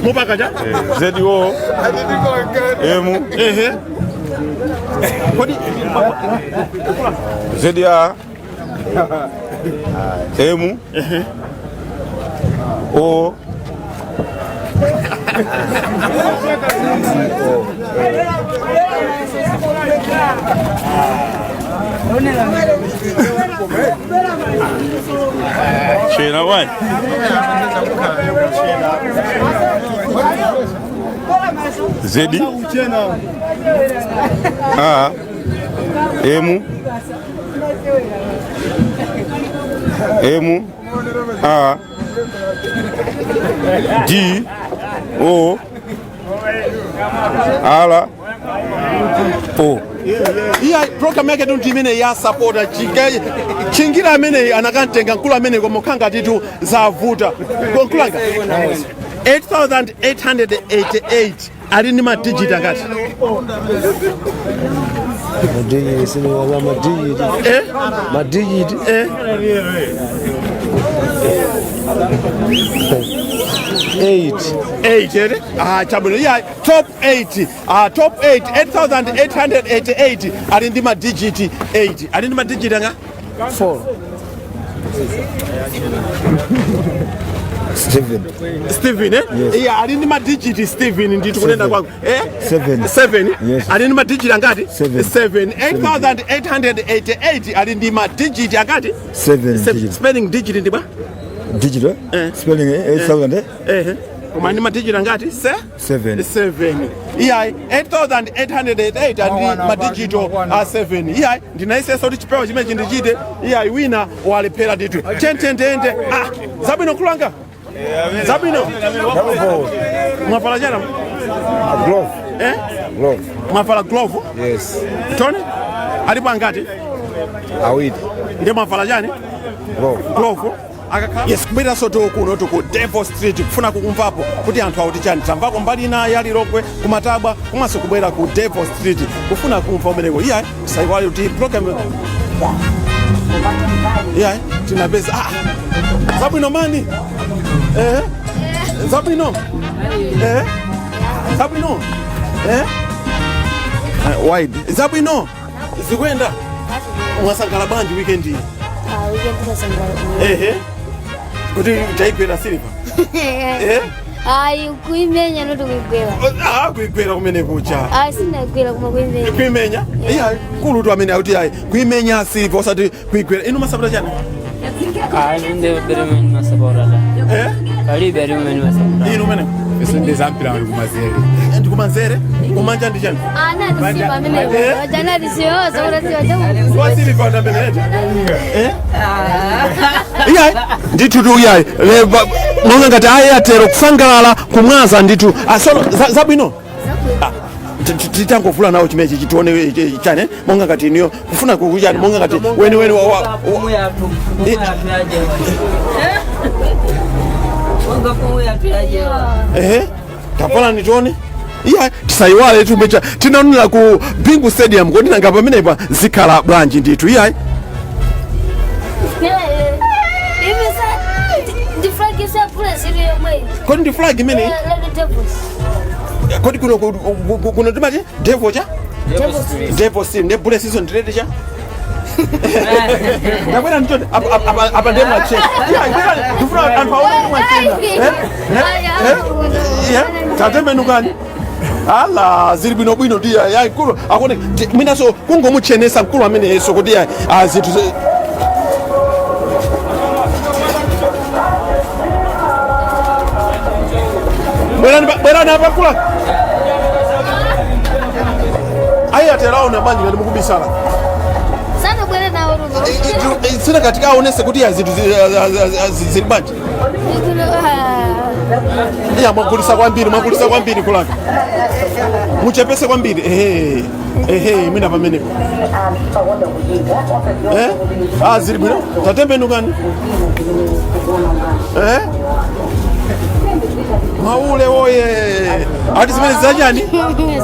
Mupaka cha Zedi O M ehe kodi Zedi A M O Chena wani. Zedi A M M A D O R O. Iya program yake tu imene ya sapota chingira amene anakantenga mkulu amene koma ukhanga titu zavuta mkulanga 8888 ali ndi madigit angati? Madigit siniwala madigit. Eh? Madigit. Eh? 8. 8 ere ah chabwino iya top 8 top 8 8888 ali ndi madigit 8 ali ndi madigit anga 4. Steven. Steven eh? Yes. Iya ali ndi madigit Steven ndithu kunena Seven. kwangu eh? Seven. 7 Yes. ali ndi madigit angati? Seven. 7 8888 ali ndi madigit angati? 7 digit. Spelling digit ndi bwa Digit eh? Eh. Spelling 8000 eh? Ehe koma ndi madigit angati se 7. 7 iyayi 8888 andi madigito a 7 iyayi ndinayisenso kuti chipewa chimene chindichite iyayi wina walephera ndithu chentendende ah zabwino kulanga zabwino mwavala chana. Glove. Eh. Glove. Mwavala glove? Yes. Tony alipo angati? Awiri. Ndiye mwavala chani? Glove. Glove. Yes, kubweranso tu kuno tu ku Devil Street kufuna kukumvapo kuti anthu akuti chani. Tamvako mbali ina ya Lilongwe kumatabwa, komanso kubwera ku Devil Street kufuna kumva umeneko. Iyayi, tisaiwale kuti program iyayi tinapeza. Ah, zabwino mani, eh, zabwino, eh, zabwino, eh. Wide zabwino zikuyenda. Mwasangala bwanji weekend iyi? Ehe, kuti taigwera Silver, eh. Ayi, kuimenya, not kuigwera. Ah, kuigwera kumene kucha? Ayi, sinagwera koma kuimenya. Kuimenya. Iya, kulutu amene akuti ayi, kuimenya Silver osati kuigwera. Inu masapota chani? Inde bere masapota. Eh? Palibe ali umene masapota. Inu mene? Ese ndizampira ndi kumanzere. Ndi kumanzere, kumanja ndi chani? Anati Silver amene. Anati Silver, zokuti Silver. Wa Silver ndameneje, eh. Iyayi, ndithu tu, iyayi, monga ngati ayatero kusangalala kumwaza ndithu. Asono zabwino. Ah, titangovula nawo chimenechi chitione chane, monga ngati iniyo kufuna kukuchani, monga ngati weni weni Mfumu yathu, mfumu yathu yajewa. Monga mfumu yathu yajewa. Ehe, tavala nitione. Iya, tisayiwale tumecha tinaonera ku Bingu Stadium. Kodi nanga pamenepa zikhala bwanji ndithu? Iyayi. Ivi sa ndi flag ya Bullets ili yomwe. Kodi ndi flag imeneyi? Red Devils. Kodi kuno kuno timati Devil cha Devil Street. Devil Street, ndi Bullets iso ndi red cha. Ndabwera nditone apa ndiye mwachena. Iya, bwera, ndifuna anthu aone kuti mwachena. Eh? Eh? Eh? Tatembenukani. Ala, zili bwinobwino ndi ya mkulu akuone mwinaso kungomuchenesa mkulu ameneyeso kuti ya zinthu bwerani bwerani apa mkulu ayi ateraona bwanji ngati mukubisala? Sana bwere nawo runo. Sina katika aonese kuti ya zinthu zili bwanji. Iya, mwagulisa kwambiri, mwagulisa kwambiri kulaka, muchepese kwambiri. Ehe, ehe, mwina pamenepo, eh, ah, zili bwino. Tatembenukani. Eh, Maule woye! Ati zimene zachani?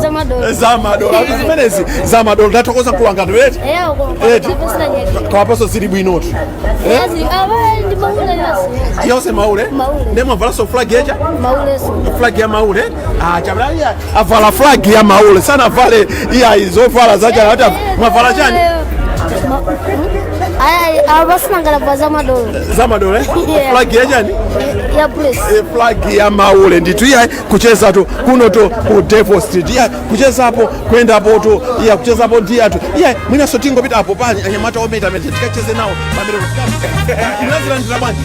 Zamadolo. Zamadolo. Ati zimenezi zamadolo. Ndathokoza mkulu eti. Eti. Kawapaso zili bwinotu, eh. Ndi maule yonse. Yonse maule. Maule. Ndi mwavalaso flag yecha? Mauleso. Flag ya maule. Ah, chabla iya avala flag ya maule sana, avale iya izovala zacha. Ati mwavala chani? Abasinangalabwa zamadolo. Zamadolo, eh? Yeah. Flag ya chani? Ya Bullets. Flag ya maule ndithu. Iya, kucheza tu kuno tu ku Devil Street. Iya, kuchezapo kuendapo tu, iya, kuchezapo ndi atu. Iya, mwinaso tingopita apo pani anyamata ometa amene tikacheze nawo pamene mnazilandira bwanji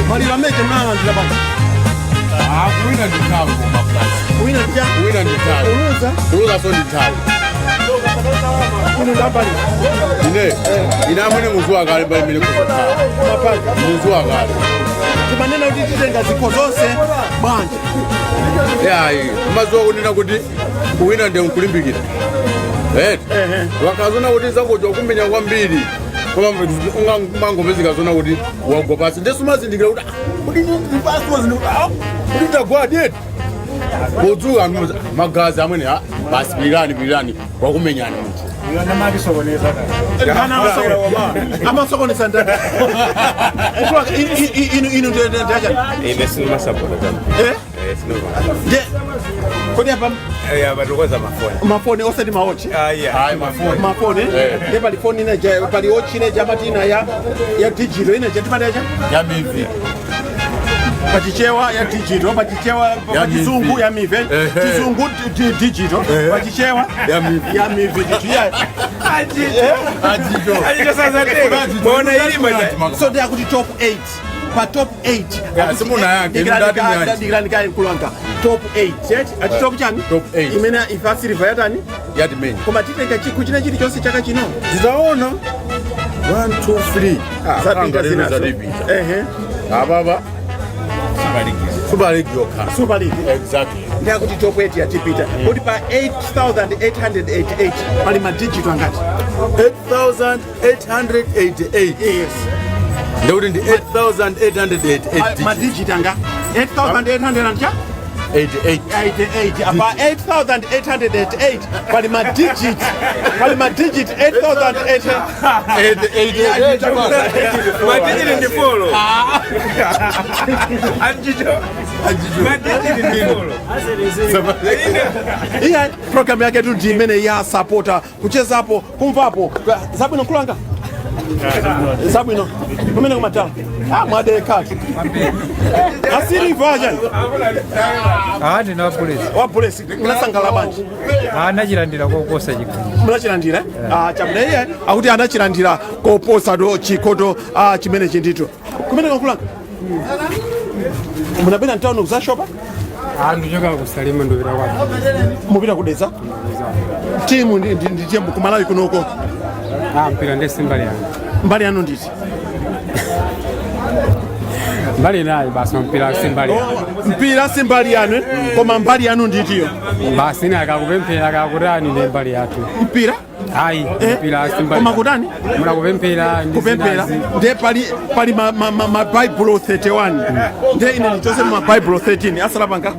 maliro ameche, mnalandira bwanji? Kuwina ndi nthawi koma plus. Kuwina ndi chani? Kuwina ndi nthawi. Kuluza? Kuluza so ndi nthawi. Inu ndambali? Ine amwene muzuwa kale mbali imene kuzokhala. Muzuwa kale. Timanena kuti titenga zikho zonse bwanji? Yayi, umazuwa kunena kuti kuwina ndi nkulimbikira. Right? Wakazona kuti zakuja kumenya kwambiri. Koma ungangopezeka zona kuti wagwa pasi. Ndesu mazindikira kuti kuti pasi wazindikira kuti ndagwa deti. Podzuka anthu magazi amwene, ah, basi pilirani, pilirani, wakumenyani munthu. Amasokonesa ndani? Inu inu ndachani? Ine sinimasapota. Eh? Nde kodi apa Batokoza mafoni. Mafoni osati maochi? Hayi, mafoni. Mafoni. Eh. Nde pali foni ina, pali ochi ina, amati ina ya digital ina chatimati yacha? Ya mivi. Pachichewa ya digital, pachichewa Ya pachizungu mivi. ya mivi. Ehe. Chizungu digital, pachichewa Ya mivi. Ya mivi ndithu. Ya. Ajito. So they are kuti top 8, pa top 8. Ya, simuna yake, ndati myanji. Dikirani kayi mkulanga, top 8 eti ati top chani? Top 8. Imene ife a Silver yatani? Yatimenya. Koma titenga chikho china chilichonse chaka chino? Tizaona 1 2 3. Zapita zinazo. Zatipita. Ehe. Ababa Super League yokha. Super League. Exactly. Ndakuti top 8 yatipita kuti pa 8888 pali ma digit angati? 8888. Yes. Ndekuti ndi 8888. Madigit anga 8800 and cha 88. 88. Apa 8888 pali madigit, pali madigit 8800. Madigit ndi four. Madigit ndi four. Iya, program yake tu ndi imene ya sapota, kuchezapo, kumvapo zabwino. Kulanga zabwino kumene kumatala. Ah, mwadekati asilivo achani? Ah, ndine wa Bullets. Wa Bullets, munasangala bwanji? Ah, nachilandira koposa chikho. Munachilandira? Ah, chabwino. Iye akuti anachilandira koposa do chikhoto chimenechi ndithu. Kumene kakulanga munapita mtawuni kuzashopa? Ah, ndichoka kusalima, ndupita kwake. Mupita kudedza. Timu ndi timu kumalawi kunoko? Ah, mpira ndi simbali yanga. Mbali yanu nditi? Mbali nayi basi, mpira simbali yanga. Mpira si mbali yanu, eh? Koma mbali yanu nditiyo? Basi ine akakupemphera, akakutani, ndi mbali yathu. Mpira? Ayi, mpira simbali. Koma kutani? Munakupemphera ndi Kupemphera. zinazi. Nde pali ma Bible 31, nde ine ndichose ma Bible 13 asalapanga.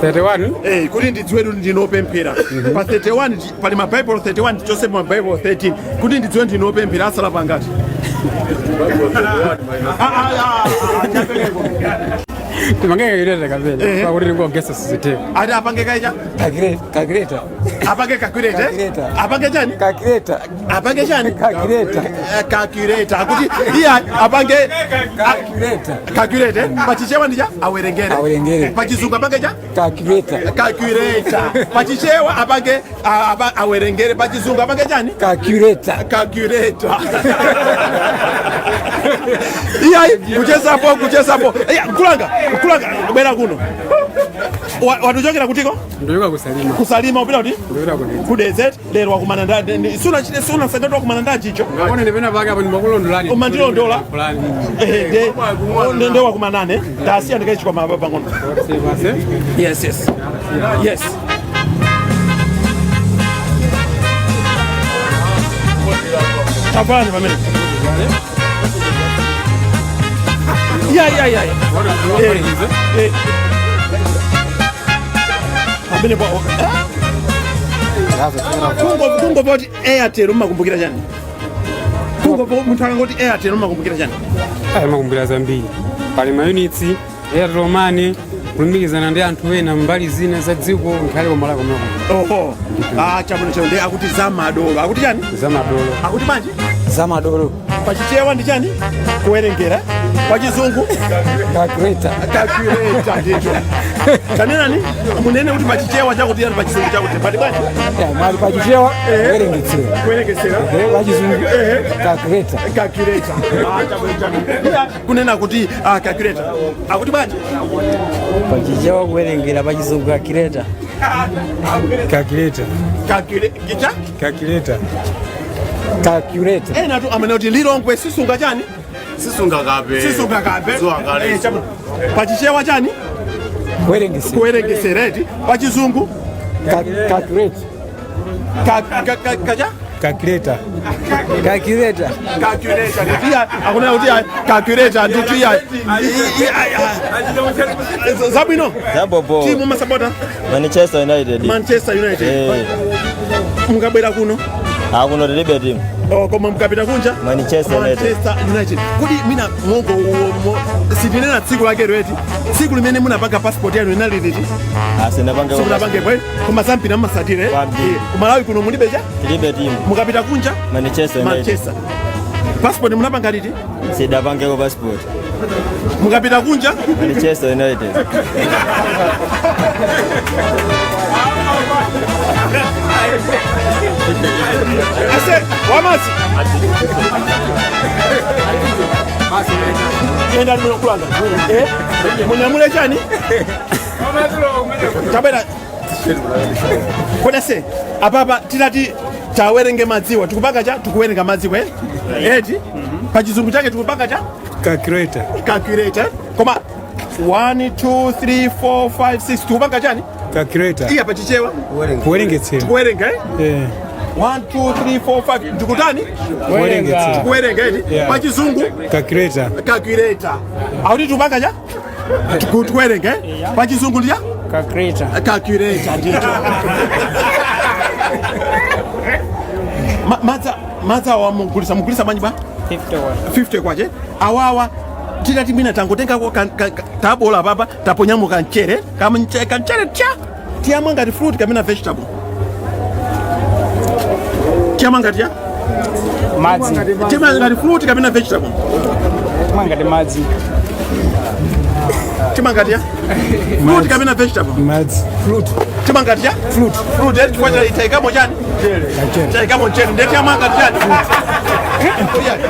31. Eh, kuti ndidziwe kuti ndinopemphera pa 31, pali ma Bible 31, ndichose ma Bible 13 kuti ndidziwe ndinopemphera, asalapangati. Timange calculator kapena. Pakuti ndingogesa siziteka. Ati apange kaicha? Calculator. Apange calculator, eh? Calculator. Apange chani? Calculator. Apange chani? Calculator. Calculator. Akuti iye apange Calculator. Calculator, eh? Pachichewa ndicha awerengere. Awerengere. Pachizungu apange cha? Calculator. Calculator. Pachichewa apange awerengere, pachizungu apange chani? Calculator. Calculator. Iyayi, kuchezapo, kuchezapo. Iya, mkulanga, mkulanga, bwera kuno. Watuchokera kutiko? Ndochoka kusalima. Kusalima, upita kuti? Ndopita kudedza. Kudedza. Lero wakumana suna suna sakati wakumana nda chicho. Ngakona ndipena pake apo ndimakulondolani. Umandilondola? Fulani. Eh, nde wakumanane ndasiya ndikaichikwa pang'ono. Yes. Tafani pamene. Ya. Eh. Pamene pa kungo poti Airtel umakumbukira chani? Kungo munthu akangoti Airtel umakumbukira chani? Ayi, makumbukira zambiri. Pali maunits, Airtel Money, kulumikizana ndi anthu ena mbali zina za dziko nkhale komala komako. Oho, ah, chabwino, chabwino. Ndi akuti zamadolo. Akuti chani? Zamadolo. Akuti bwanji? Zamadolo. Pachichewa ndi chani? Kuwerengera. Pachizungu? Calculator. Calculator ndithu. Tanenani, munene kuti pachichewa chakuti yani, pachizungu chakuti pati bwanji? Mwali pachichewa kuwerengesera. Kuwerengesera. Pachizungu calculator. Calculator. Ah, chabwino, chabwino. Kunena kuti calculator. Akuti bwanji? Pachichewa kuwerengera, pachizungu calculator. Calculator. Calculator. Calculator. Calculator. Ena tu amene kuti Lilongwe sisunga chani? Sisunga kape. Sisunga kape. Ziwangale. Eh, chabwino. Pachichewa chani? Kuwerengesera. Kuwerengesera eti. Pachizungu? Calculator. Kacha? Calculator. Calculator. Calculator. Ndiye akunena kuti calculator ndithu. Iya, zabwino. Zabobo. Timu masapota? Manchester United. Manchester United. Eh. Mukabwera kuno? Ah, kuno tilibe timu. Oh, koma mukapita kunja? Manchester United. Manchester United. Kodi mina mongo sitinena tsiku lake lweti, tsiku limene munapanga passport yanu inali liti? Ah, sinapange. Simunapange bwe? Koma zampira mmasatire? Kwambiri. Kumalawi kuno mulibe cha? Tilibe timu. Mukapita kunja? Manchester United. Manchester. Passport munapanga liti? Sidapangeko passport. Mukapita kunja? Manchester United. Ase wamasi enda kulanga, eh, munyamule chani? Tabera kodase apapa titati tawerenge madziwa, tikupanga cha? Tikuwerenga madziwa, eh? Eti pachizungu chake tikupanga cha? Calculator. Calculator. Koma 1 2 3 4 5 6 tikupanga chani? Calculator. Iya, pachichewa? Kuwerengetsera. Tikuwerenga, eh? Eh. 1 2 3 4 5 ndikutani? Kuwerengetsera. Tikuwerenga eti? Yeah. Pachizungu? Calculator. Calculator. Auti tupanga cha? Tikuwerenga eh? Pachizungu ndiya? Calculator. Calculator ndito. Madza madza wa mugulisa mugulisa manyi ba? 51. 50 kwache awawa titati mwina tangotengako tabola papa taponyamo kamchere kamchere tya tiyamwa ngati fruit kapena vegetable tiyamwa ngati ya Madzi. Tiyamwa ngati fruit kapena vegetable. Tiyamwa ngati madzi. Tiyamwa ngati ya fruit kapena vegetable. Madzi. Fruit. Tiyamwa ngati ya fruit. Fruit eti chifukwa cha itaikamo chani? Chaikamo mchere ndiye tiyamwa ngati chani?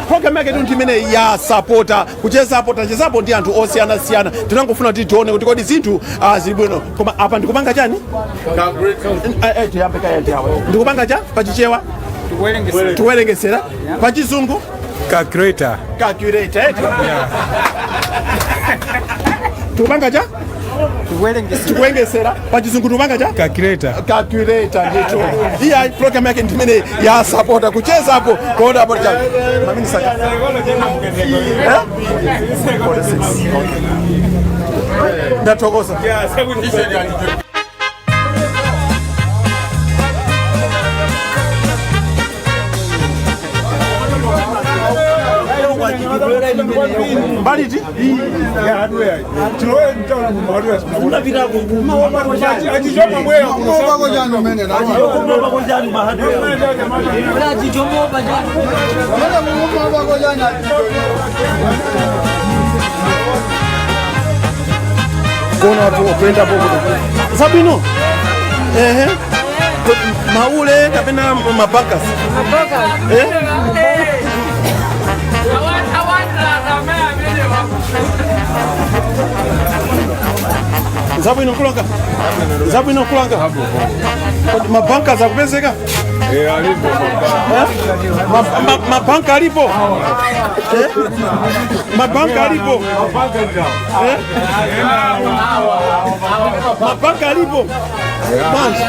Program yake ndi imene ya sapota kuchezapo tachezapo ndi anthu osiyanasiyana tinangofuna kuti tione kuti kodi zinthu zili bwino koma apa ndikupanga chani? Tiyambe kaya ndiyawe ndikupanga cha pachichewa tikuwerengesera pachizungu Calculator. Calculator eti tikupanga cha tikuwerengesera pachizungu tikupanga cha Calculator. Calculator ndithu. Iya program yake ndimene ya sapota kuchezapo kuona apo cha maminisa eh 46 okay ndathokoza. Mbaliti kona watu kwenda popo zabwino ehe maule kapena mabakas eh zabwino kulanga zabwino kulanga Kodi mabanka zakupezeka? Eh? Mabanka alipo? Eh? Mabanka alipo? Eh? Mabanka alipo bwanji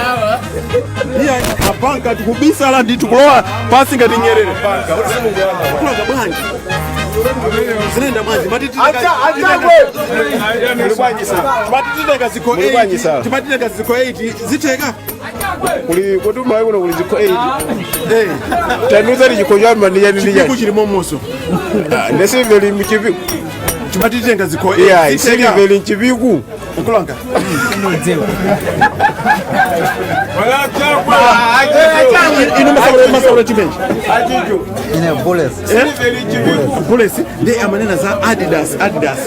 iya mabanka tikubisala ndi tikulowa pasi ngati nyerere kulanga bwanji zinaenda bwanji mati titenga zikho 8 timati titenga zikho 8 zitheka Kuli kuti mayi kuno kuli zikho 8 tanuza ndi chikho cha mani yani ndi Chipiku chili momoso ndesiveli mchipiku timati titenga zikho 8 yeah isiveli mchipiku kulanga ino masaula chimenji Ine Bullets. Bullets ndi amanena za Adidas Adidas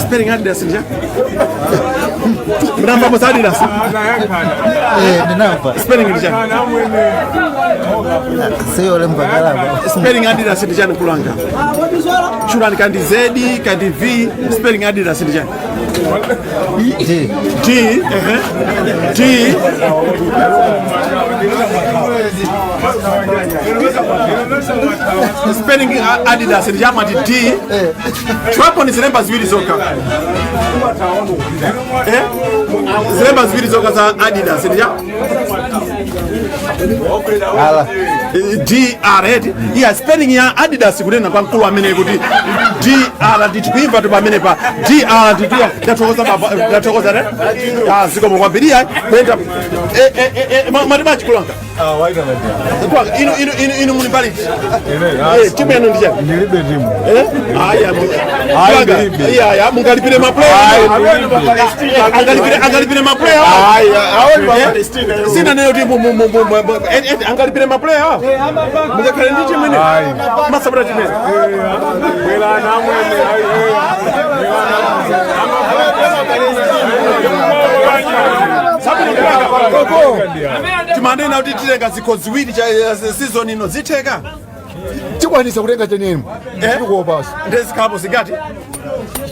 spelling Adidas nja mnamva za Adidas? Eh, ndinamva. Spelling ndi chani? Siyo lemba kalaba. Spelling Adidas ndi chani kulanga chulani kandi Z kandi V spelling Adidas ndi chani? D. D ehe D spelling Adidas ndi chamati D chwapo ni zilemba ziwiri zokha eh zilemba ziwiri zokha za Adidas ndi cha Ala. D R eti iya spelling ya Adidas kunena kwa mkulu amene kuti D R ndithu kuimva tu pamene pa D R ndithu ya ndathokoza baba ndathokoza ne ah zikomo kwambiri iya kwenda eh eh eh mati machi kulanga kulanga inu inu inu inu muli mbali eh timu yanu ndi chani? Ndilibe timu. Eh aya kulanga iya ya mungalipire ma player angalipire angalipire ma player sina neno kuti mu mu mu angalipire ma player mukakhale ndi timu ine masabata timene timanena kuti titenga zikho ziwiri cha season ino zitheka Tikwanisa kutenga chenemu. Tikuopaso. ndezikhapo zingati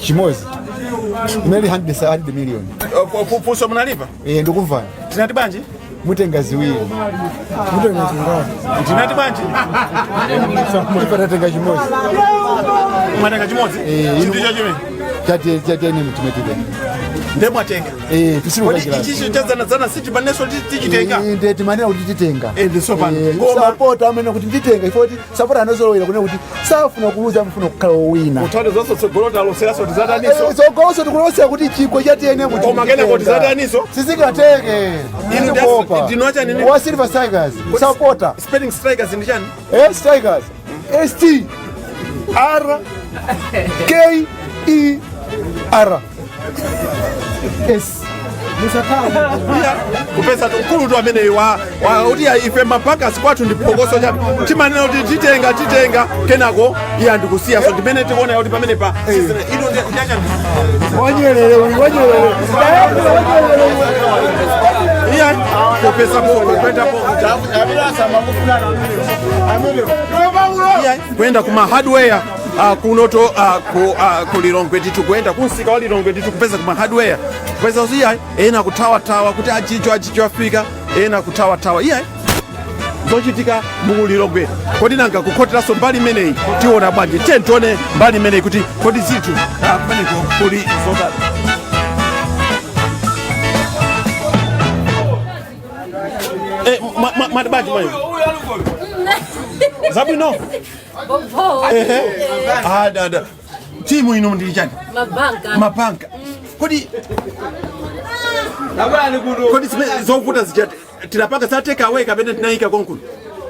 Chimozi. Imene 100 million. Funso munalipa? Eh, ndikumvana. Tinati bwanji? Mutenga ziwiri. Mutenga zingati? Tinati bwanji? Ife tatenga chimozi. Mwatenga chimodzi? Eh, Chinthu cha chimene Chati chati ene mtimetike. Nde mwatenga. Eh, tisiri Kodi kukayikira. ichichi chazanazana sitipanenso tichitenga? Nde timanena kuti titenga. Ndi sopano. Koma- Sapota amene kuti nditenga ifo kuti sapota anozolowera kunena kuti safuna kuluza, amafuna kukhala wowina. Utano zonse tsogolo taloseraso tizataniso. Tsogoloso tikulosera kuti chikho cha TNM. Koma kenako tizataniso? Sizingateke. Inu ndinu achani nini? Wa Silver Strikers sapota. Spelling strikers ndi chani? Strikers, S T R K E R S. Iya, kupeza mkulu tu amene wa kuti ya ife mabankers kwathu ndi phokoso chabe, timanena kuti titenga, titenga, kenako iye andikusiya. So ndimene tikuona kuti pamene pa ino ndi achani? Wanyerere, wanyerere. Iya, kupeza po kwenda po. Iya, kwenda kuma hardware kunoto ku Lilongwe ndithu, kuyenda kunsika wa Lilongwe ndithu, kupeza kuma hardware, kupeza kuti iya, ena kuthawathawa kuti achicho achicho afika, ena kuthawathawa. Iya, zochitika mu Lilongwe. Kodi nanga kukhoteranso mbali imeneyi tiona bwanji? Tiye tione mbali imeneyi kuti kodi zinthu kumeneko kuli zotani. Mwati bwanji mwayo? Zabwino. Bobo. Ehe. Ah, da timu ino ndili chani? Mabanka. Mabanka. Kodi zovuta zija tinapanga za take away kapena tinayika konkuno?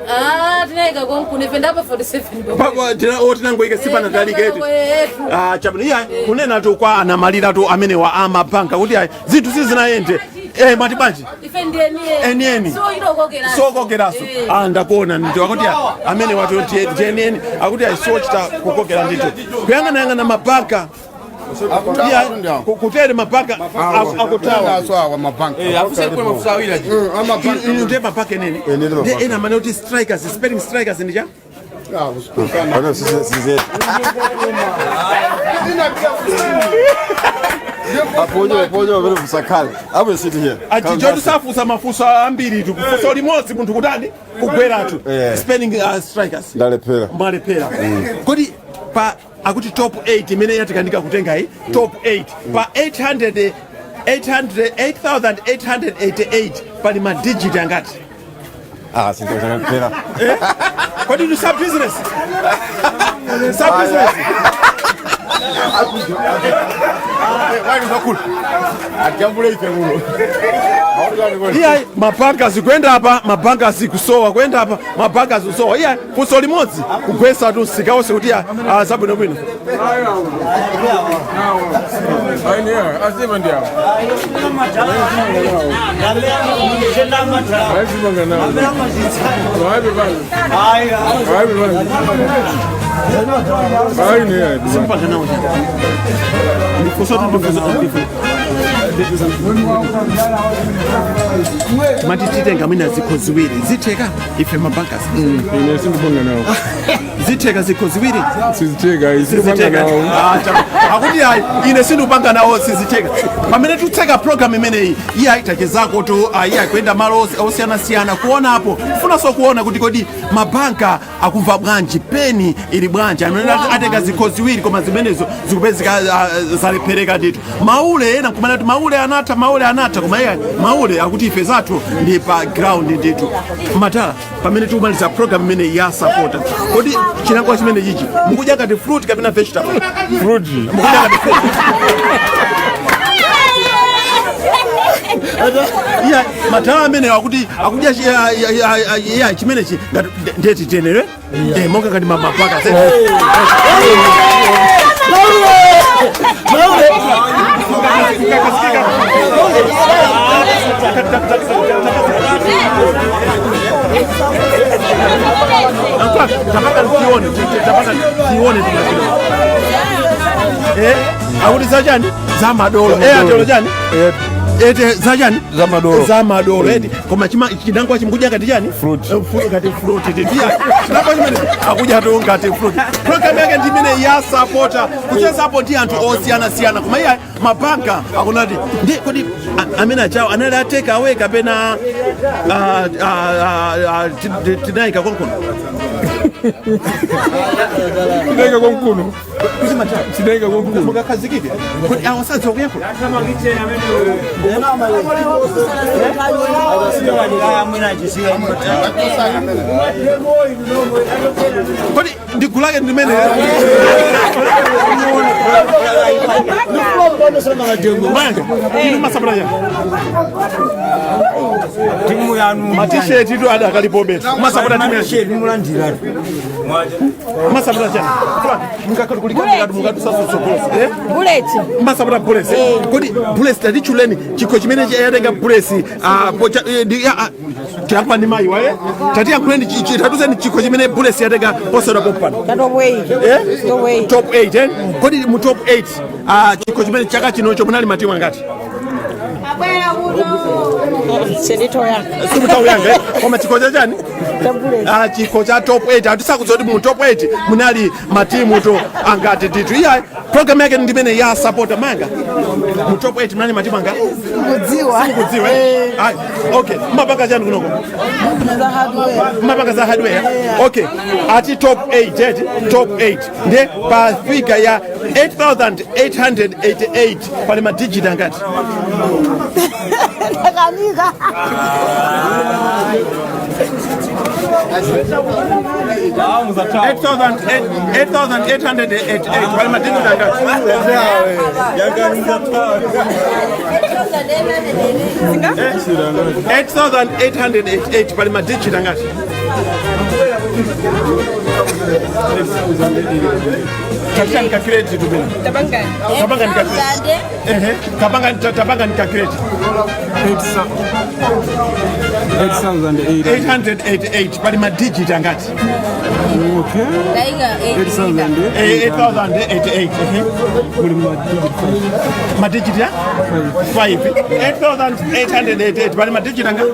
Ah, tinayika konkuno, ife ndapa 47 bobo. Papa o tinangoyika sipana taliketi. Etu. Ah, chabwino. Iya, kunena tu kwa anamalira tu amene wa amabanka kuti ayi, zinthu sizinayende. Mwati bwanji? Ife ndi enieni. Enieni. So itokokeraso. Sokokeraso. Ah, ndakuona ndithu akuti amene watu ndienieni, akuti ayi, sochita kukokera ndithu, kuyang'anayang'ana mabanka. Iya, kutere mabanka akutawa. Inu ndiye mabanka eneni? Ndiye ena amene kuti strikers, spelling strikers ndi cha? Ano sisi Aponyo aponyo vile msakale. Apo sit here. Achicho tisafusa mafunso ambiri tu, kufunsa limodzi munthu kutani kugweratu. Spelling strikers. Ndalephera. Mwalephera. Kodi pa akuti top 8 imene yatikanika kutenga iyi top 8 pa 800 800 8888 pali madigit angati? Ah, sindalephera. Eh? Kodi ndi sa business, sa business? Wani bakulu. Ajambule ife muno. Iya, mabanka zikuyenda apa, mabanka zikusowa, kuyenda apa, mabanka zikusowa. Iya, funso limodzi kugwesa tu msika wonse kuti iya, zabwinobwino. Simpanga nawo ndifunso tu, ndifunso ndifunso. Mati titenga mwina zikho ziwiri, zitheka ife mabankers? Ine sindipanga nawo. Zitheka zikho ziwiri? Sizitheka. Sizitheka. Ah, akuti ayi, ine sindupanga nawo, sizitheka. Pamene tikutseka program imeneyi, iye ayitachezako tu, iye akuyenda malo osiyanasiyana kuonapo, kufunanso kuona kuti kodi mabanka akumva bwanji, peni ili bwanji, amene atenga zikho ziwiri koma zimenezo zikupezeka zalephereka ndithu. Maule ena nkumana kuti maule anatha, maule anatha, koma iye maule akuti ife zathu ndi pa ground ndithu. Matala, pamene tikumaliza program imene ya sapota, kodi chinangwa chimene chichi mukudya ngati fruit kapena vegetable? Fruit. Mukudya ngati fruit. Iya, matala amene akuti akudya iya chimenechi ngati ndeti tenere, monga ngati mapaka. Tapaka tione, tapaka tione. Akuti zachani? Zamadolo. Atelo chani? Ete zachani? Zamadolo. Zamadolo eti. Koma chima chinangwa chimukudya ngati chani? Fruit. Fruit, ngati fruit ndiya chinangwa chimene akudya to ngati fruit. Program yake ndi imene ya sapota, kuchezapo ndi anthu osiyanasiyana, koma iye mabanka akunati ndi kodi amene achawo anali a take away kapena tinayika konkono? Chidenga konkuno. Kuti matha. Chidenga konkuno. Mukakhazikike. Kuti awo sadziwa kuyankhula. Kodi ndigulake ndimene Banga, inu masapota chani? Timu yanu. Matisheti tu adakalipobe. Masapota timu yanu. Mulandira. Masapota chani? Mukakatukulikatu mukatusasosokosa. Bullets. Masapota Bullets. Kodi Bullets tatichuleni chikho chimene yatenga Bullets tiyankhula ndi mayi waye tatiyankhuleni tatuzeni chikho chimene Bullets yatenga posera pompano. Cha top 8. Eh? Top 8. Top 8 eh? Kodi mu top 8 chikho chimene chaka chinocho munali matimu angati? Senditoya. Simutauyange koma chikho cha chani? Chikho cha top 8 atisakuza kuti mu top 8 munali matimu to angati ndithu. Iya program yake ndimene ya supporter manga mu top 8 munali matimu angati? Kudziwa. Kudziwa. Eh? Ayi, okay, mapanga chani kunoko? Za hardware. Mapanga za hardware. Okay, ati top 8 eti top 8 ndiye pa figure ya 8888 pali madigit angati? Ndakanika. 8888 pali madigit angati? 8888 pali madigit angati? Tapanga calculate tu bena. Tapanga ni calculate. Ehe, tapanga tapanga ni calculate. 8,888. 888 pali madigit angati? Okay. 8088. Ehe. Madigit ya? 5. 8888 pali madigit angati?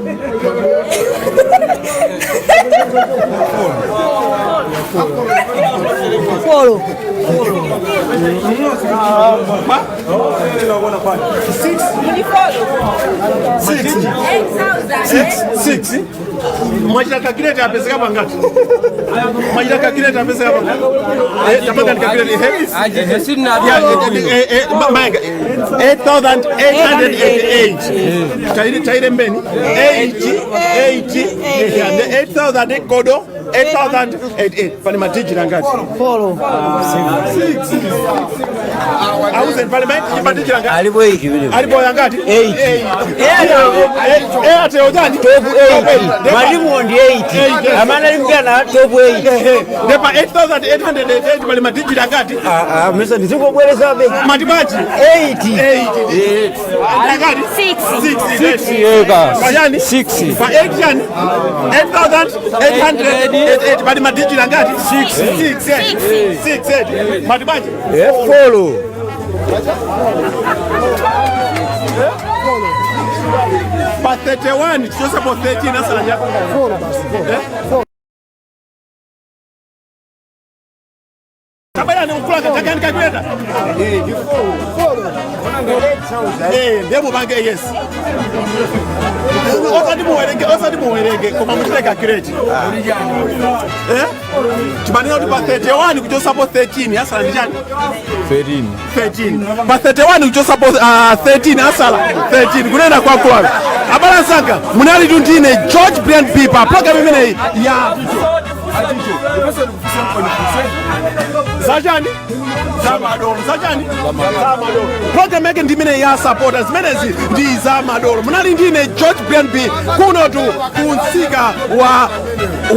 Four. Six. Six. Six. Six. Mwachita calculate apeseka pangati? Mwachita calculate apeseka pangati? Tapanga ni calculate. Yeah, manga. 8888. Taire taire mbeni. 8 8 8000 kodo 8088 pali madigit angati? Four. Six. Auzen pali madigit angati? Alipo 8 vile. Alipo angati? 8. Airtel chani? Top 8. Matimu ndi 8. Amene alimpira top 8. Ndepa 8888 pali madigit angati? Ah, mesa ndizingobwerezabe. Matibachi? 8. 8. Angati? 6. 6. Yeka. Payani? 6. Pa 8 chani? 8888 pali madigit angati? 6. 6. 6. Matibachi? Follow. Pa 31 tichosepo 13 asala chako. Eh? Tabela ni ukulanga takani calculator. Ndiye mupange yes. Osati muwerenge, osati muwerenge koma muchite calculate. Eh? Timanena kuti pa 31 kuchosapo 13 asala ndi chani? 13. 13. Pa 31 kuchosapo 13 asala 13 kunena kwa kwalo. Abala nsanga munali tundine George Brian Piper program imeneyi ya zachani zamadolo zachani zamadolo program yake ndi imene ya supporters zimenezi ndi zamadolo munali ndine George Brian B kunotu kunsika wa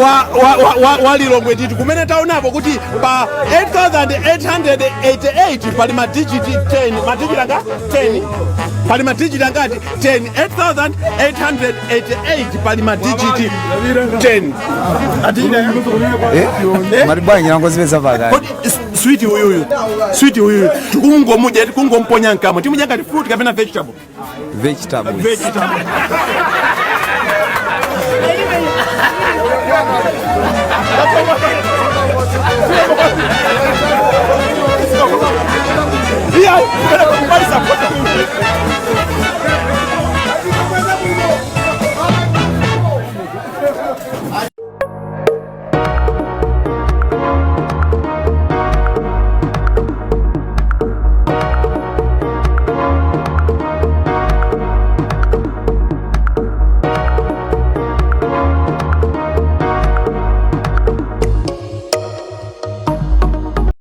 wa wa wa, wa, wa Lilongwe ndithu kumene taonapo kuti pa 8888 pali madigit 10 madigit anga 10 pali madigit angati 10 8888 pali madigit 10 Mati bwanji nangozipeza pakati. Kodi sweet uyuyu sweet uyuyu tikungomudya tikungomponya mkamwa timudya ngati fruit kapena vegetable? Vegetables. Vegetable. Iya, kupali sapota.